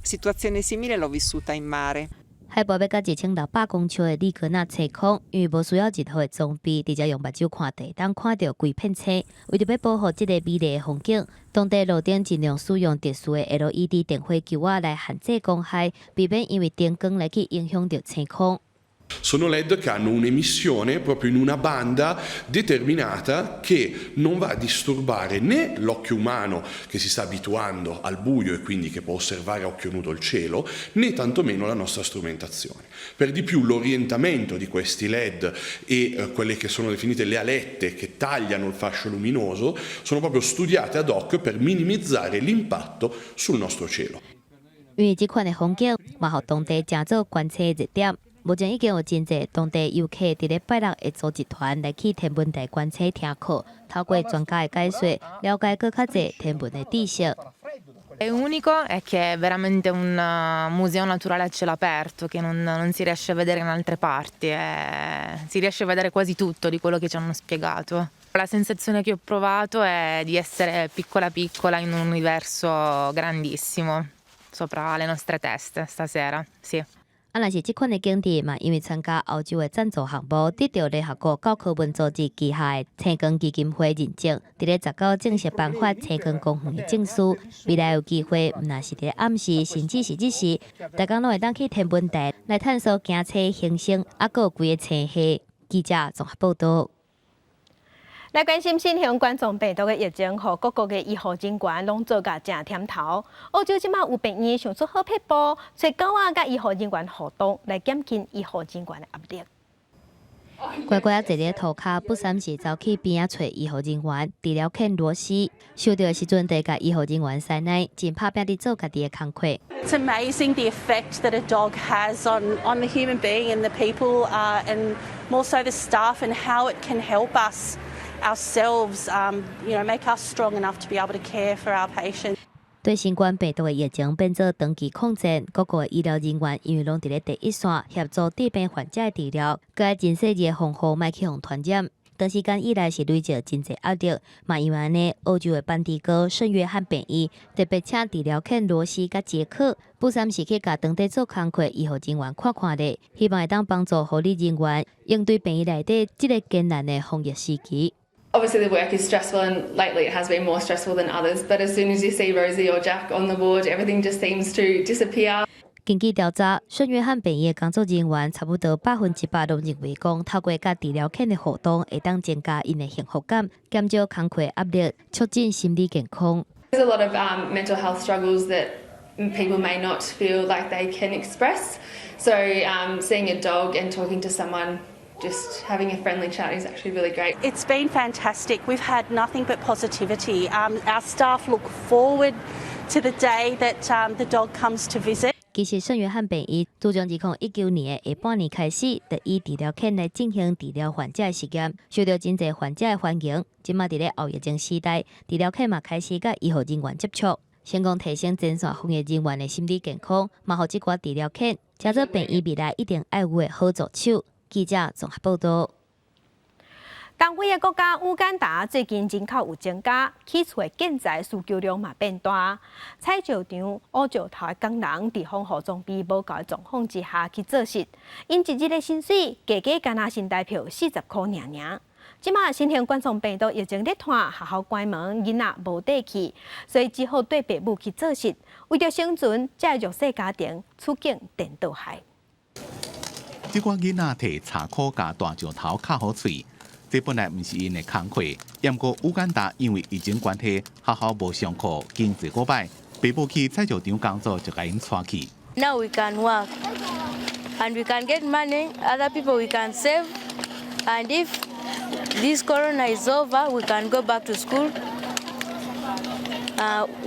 situazione simile l'ho vissuta in mare. 海拔欲到1600公尺的里格納星空，因為無需要任何的裝備，直接用目睭看就會當看著規片星。為著欲保護這个美麗的風景，當地路燈盡量使用特殊的 LED 電火球仔來限制光害，避免因為燈光來去影響著星空。 Sono LED che hanno un'emissione proprio in una banda determinata che non va a disturbare né l'occhio umano che si sta abituando al buio e quindi che può osservare a occhio nudo il cielo, né tantomeno la nostra strumentazione. Per di più l'orientamento di questi LED e quelle che sono definite le alette che tagliano il fascio luminoso sono proprio studiate ad hoc per minimizzare l'impatto sul nostro cielo. 因為這款的風景，嘛予當地成做觀星熱點。目前已經有真濟當地遊客佇咧拜六會組一團來去天文台觀星聽課，透過專家的解說，了解閣較濟天文的知識。 È unico è che è veramente un museo naturale a cielo aperto che non si riesce a vedere in altre parti, si riesce a vedere quasi tutto di quello che ci hanno spiegato. La sensazione che ho provato è di essere piccola piccola in un universo grandissimo sopra le nostre teste stasera, sì. 啊，若是這款的景點嘛，因為參加歐洲的贊助項目，得著聯合國教科文組織旗下的星光基金會認證，佇咧19正式頒發星光公園的證書。未來有機會，毋但是佇咧暗時，甚至是日時，逐工攏會當去天文台來探索行星、行星，猶閣有規个星系。記者綜合報道。來關心新型冠狀病毒的疫情，予各國的醫護人員攏做甲誠忝頭。澳洲這馬有病院想出好撇步，揣狗仔佮醫護人員互動，來減輕醫護人員的壓力。乖乖仔坐佇塗跤，不三時走去邊仔揣醫護人員治療犬羅西，受著的時陣，就共醫護人員師奶，真拍拚佇做家己的工課。 It's amazing the effect that a dog has on the human being and the people, and more so the staff, and how it can help us ourselves, make us strong enough to be able to care for our patients. 對新冠病毒的疫情變做長期抗戰，各國的醫療人員因為攏佇咧第一線協助治病患者的治療，閣愛真細緻的防護，莫去予傳染。長時間以來是累積真濟壓力，嘛因為按呢，澳洲的班迪哥聖約翰病院特別請治療犬羅西佮傑克，不三時去共當地做工課醫護人員看看咧，希望會當幫助護理人員應對病院內底這個艱難的防疫時期。 Obviously, the work is stressful, and lately it has been more stressful than others. But as soon as you see Rosie or Jack on the ward, everything just seems to disappear. 根據調查，聖約翰病院的工作人員差不多100%攏認為講，透過佮治療犬的互動，會當增加𪜶的幸福感，減少工課壓力，促進心理健康。 There's a lot of mental health struggles that people may not feel like they can express. So seeing a dog and talking to someone, just having a friendly chat is actually really great. It's been fantastic. We've had nothing but positivity. Our staff look forward to the day that the dog comes to visit. 其實聖約翰病院自從2019年的下半年開始，就以治療犬來進行治療患者的實驗，受到真濟患者的歡迎。這馬佇咧後疫情時代，治療犬嘛開始佮醫護人員接觸，成功提升前線防疫人員的心理健康，嘛予這寡治療犬成做病院未來一定愛有的好助手。記者綜合報道。東非的國家烏干達最近人口有增加，起厝的建材需求量嘛變大。採石場挖石頭的工人佇防護裝備無夠的狀況之下去做事，𪜶一日的薪水加加敢若新台票40箍爾爾。這馬新型冠狀病毒疫情咧湠，學校關門，囡仔無地去，所以只好綴爸母去做事。為著生存，這个弱勢家庭處境顛倒害。這寡囡仔提柴箍共大石頭敲予碎，這本來毋是𪜶的工課。毋過烏干達因為疫情關係，學校無上課，經濟閣歹，爸母去採石場工作就共𪜶帶去。 Now we can work and we can get money. Other people we can save, and if this corona is over, we can go back to school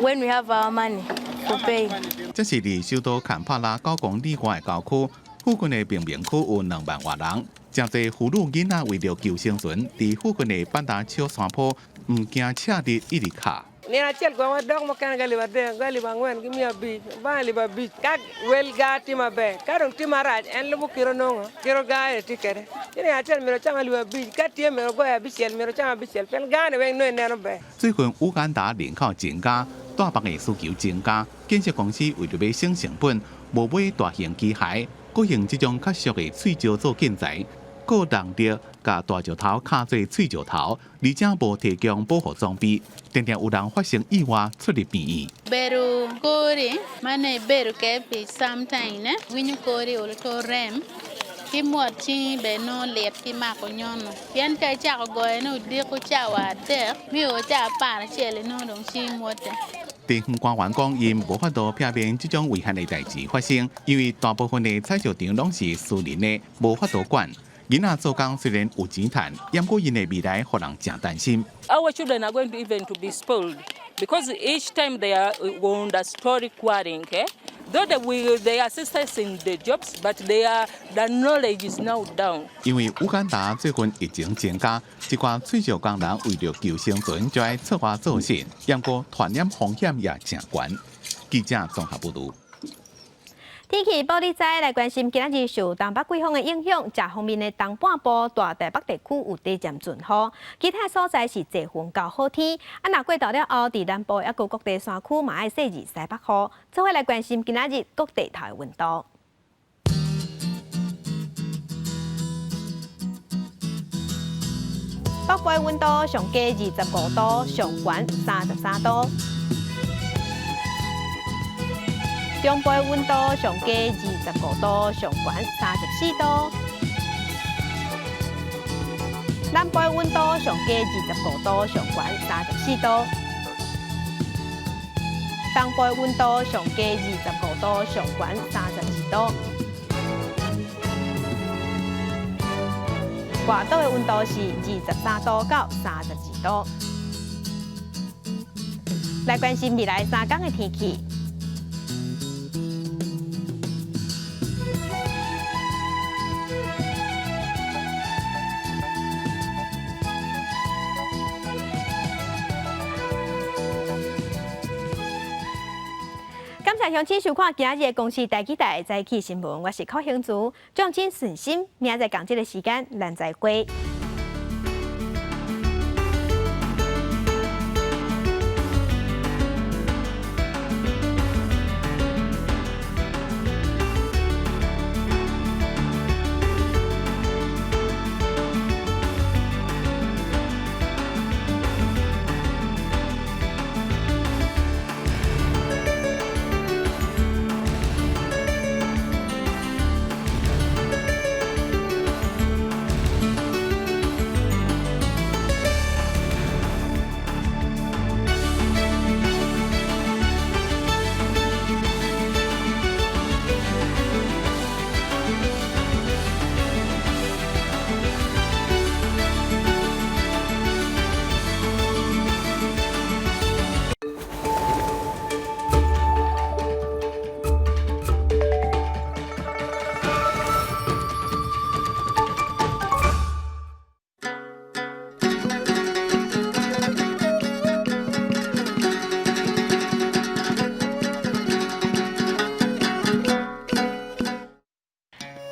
when we have our money for paying. 這是佇首都坎帕拉9公里外的郊區，附近的貧民區有2萬外人。誠濟婦女囡仔為著求生存，佇附近的板達小山坡，毋驚赤日一直敲。 Nino achiel gweng wadok mokene gi alip adek, gi alip ang'wen, gi 500, ba alip abic. Ka wel gar tye maber, ka dong tye marac en lubo kite onongo, kite gar aye tye kwede. Ci nino acel myero ocam alip abic, ka tye myero ogoyo abicel, myero ocam abicel, pien gar ni weng nongo ineno ber。最近烏干達人口增加，住房的需求增加，建設公司為著欲省成本，無買大型機械，閣用這種較俗的碎石做建材，閣人力共大石頭敲做碎石頭，而且無提供保護裝備，定定有人發生意外出入病院。 Bedo kori mano ibedo kede pi sometime winyo kori olo to rem ki mwot cingi bene nongo lit ki mako nyono pien ka icako goyone odiko cawa 3 mio cawa 11 nongo dong cingi mwote。地方官員講，𪜶無法度避免這種危險的代誌發生，因為大部分的採石場攏是私人的，無法度管。囡仔做工雖然有錢趁，毋過𪜶的未來予人誠擔心。 Our children are going to even to be spoiled because each time they are on the story quarrying, okay? Though they assist us in the jobs, but the knowledge is now down. 因為烏干達最近疫情增加，這寡採石工人為著求生存，就愛出外做事，毋過傳染風險也誠懸。記者綜合報導。天氣報你知來關心，今仔日受東北季風的影響，這方面的東半部大台北地區有短暫陣雨，其他所在是濟雲到好天。啊，若過晝了後，佇南部抑閣各地山區嘛愛細日西北雨。做伙來關心今仔日各地頭的溫度。北部的溫度上低25度，上懸33度。中部的溫度上低25度，上懸34度。南部的溫度上低25度，上懸34度。東部的溫度上低25度，上懸32度。外島的溫度是23度到32度。來關心未來三工的天氣。感謝鄉親收看今日的公視台語台早起新聞，我是柯興竹，祝恁順心，明仔載仝這个時間，咱再會。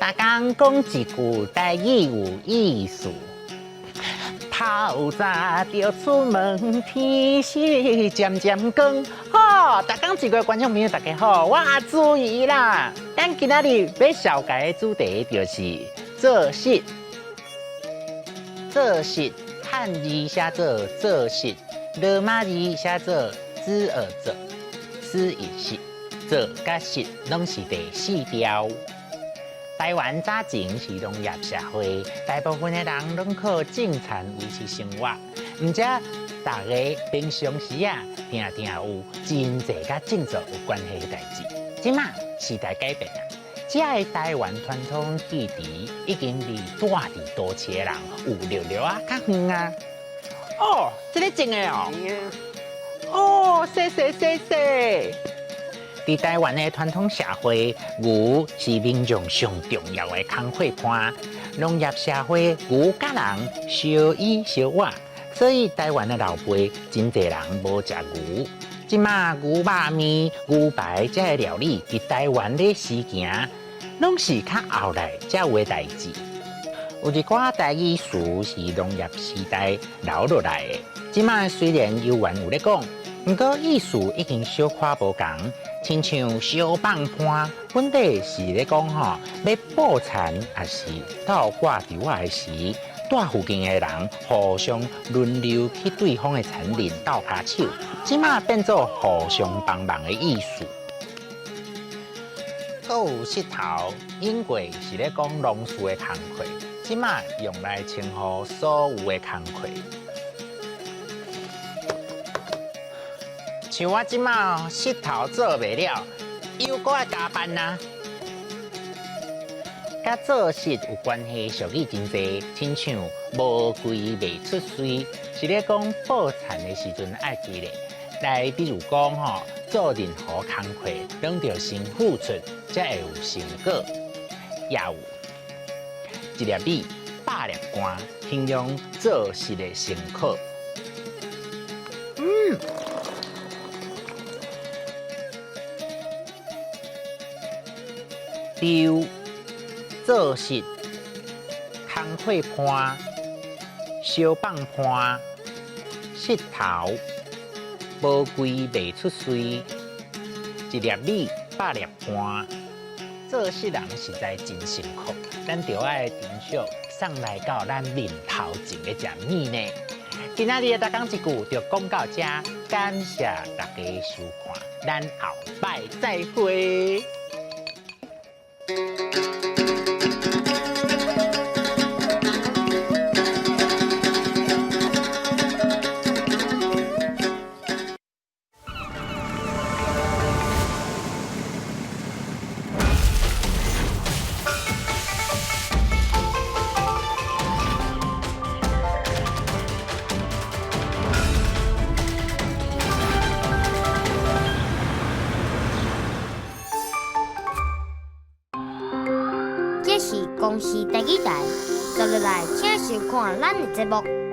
逐工講一句台語有意思。透早就出門，天色漸漸光。好，逐工一句觀眾朋友大家好，我阿朱姨啦。咱今仔日欲紹介的主題就是做穡。做穡漢字寫做做穡，羅馬字寫做知耳者，思一穡，做佮穡攏是第四調。台灣早前是農業社會，大部分的人攏靠種田維持生活。毋過，大家平常時啊，定定有真濟佮種作有關係的代誌。這馬時代改變啊，這个台灣傳統技藝已經離住佇都市的人有略略仔較遠啊。哦，這个種的哦。哦，謝謝謝謝。佇台灣的傳統社會，牛是民眾上重要的工課伴。農業社會，牛佮人相依相倚，所以台灣的老輩真濟人無食牛。這馬牛肉麵、牛排這个料理，佇台灣咧時行，攏是較後來才有的代誌。有一寡台語詞是農業時代留落來的，這馬雖然猶原有咧講，毋過意思已經小可無仝。親像相放伴，本底是咧講吼，欲布田抑是倒掛稻仔的時，蹛附近的人互相輪流去對方的田裡鬥跤手，這馬變做互相幫忙的意思。閣有穡頭，應過是咧講農事的工課，這馬用來稱呼所有的工課。像我這馬穡頭做袂了，又閣愛加班啊！佮做穡有關係俗語真濟，親像無規袂出穗，是咧講布田的時陣愛記咧。來，比如講吼，做任何工課，攏著先付出，才會有成果。也有一粒米，百粒汗，形容做穡的辛苦。丟做穡、工課伴、相放伴、穡頭、無規袂出穗、一粒米百粒汗，做穡人實在真辛苦，咱著愛珍惜送來到咱面頭前的這米呢。今仔日的逐工一句就講到這，感謝大家收看，咱後擺再會。公視第二台，接落來請收看咱的節目。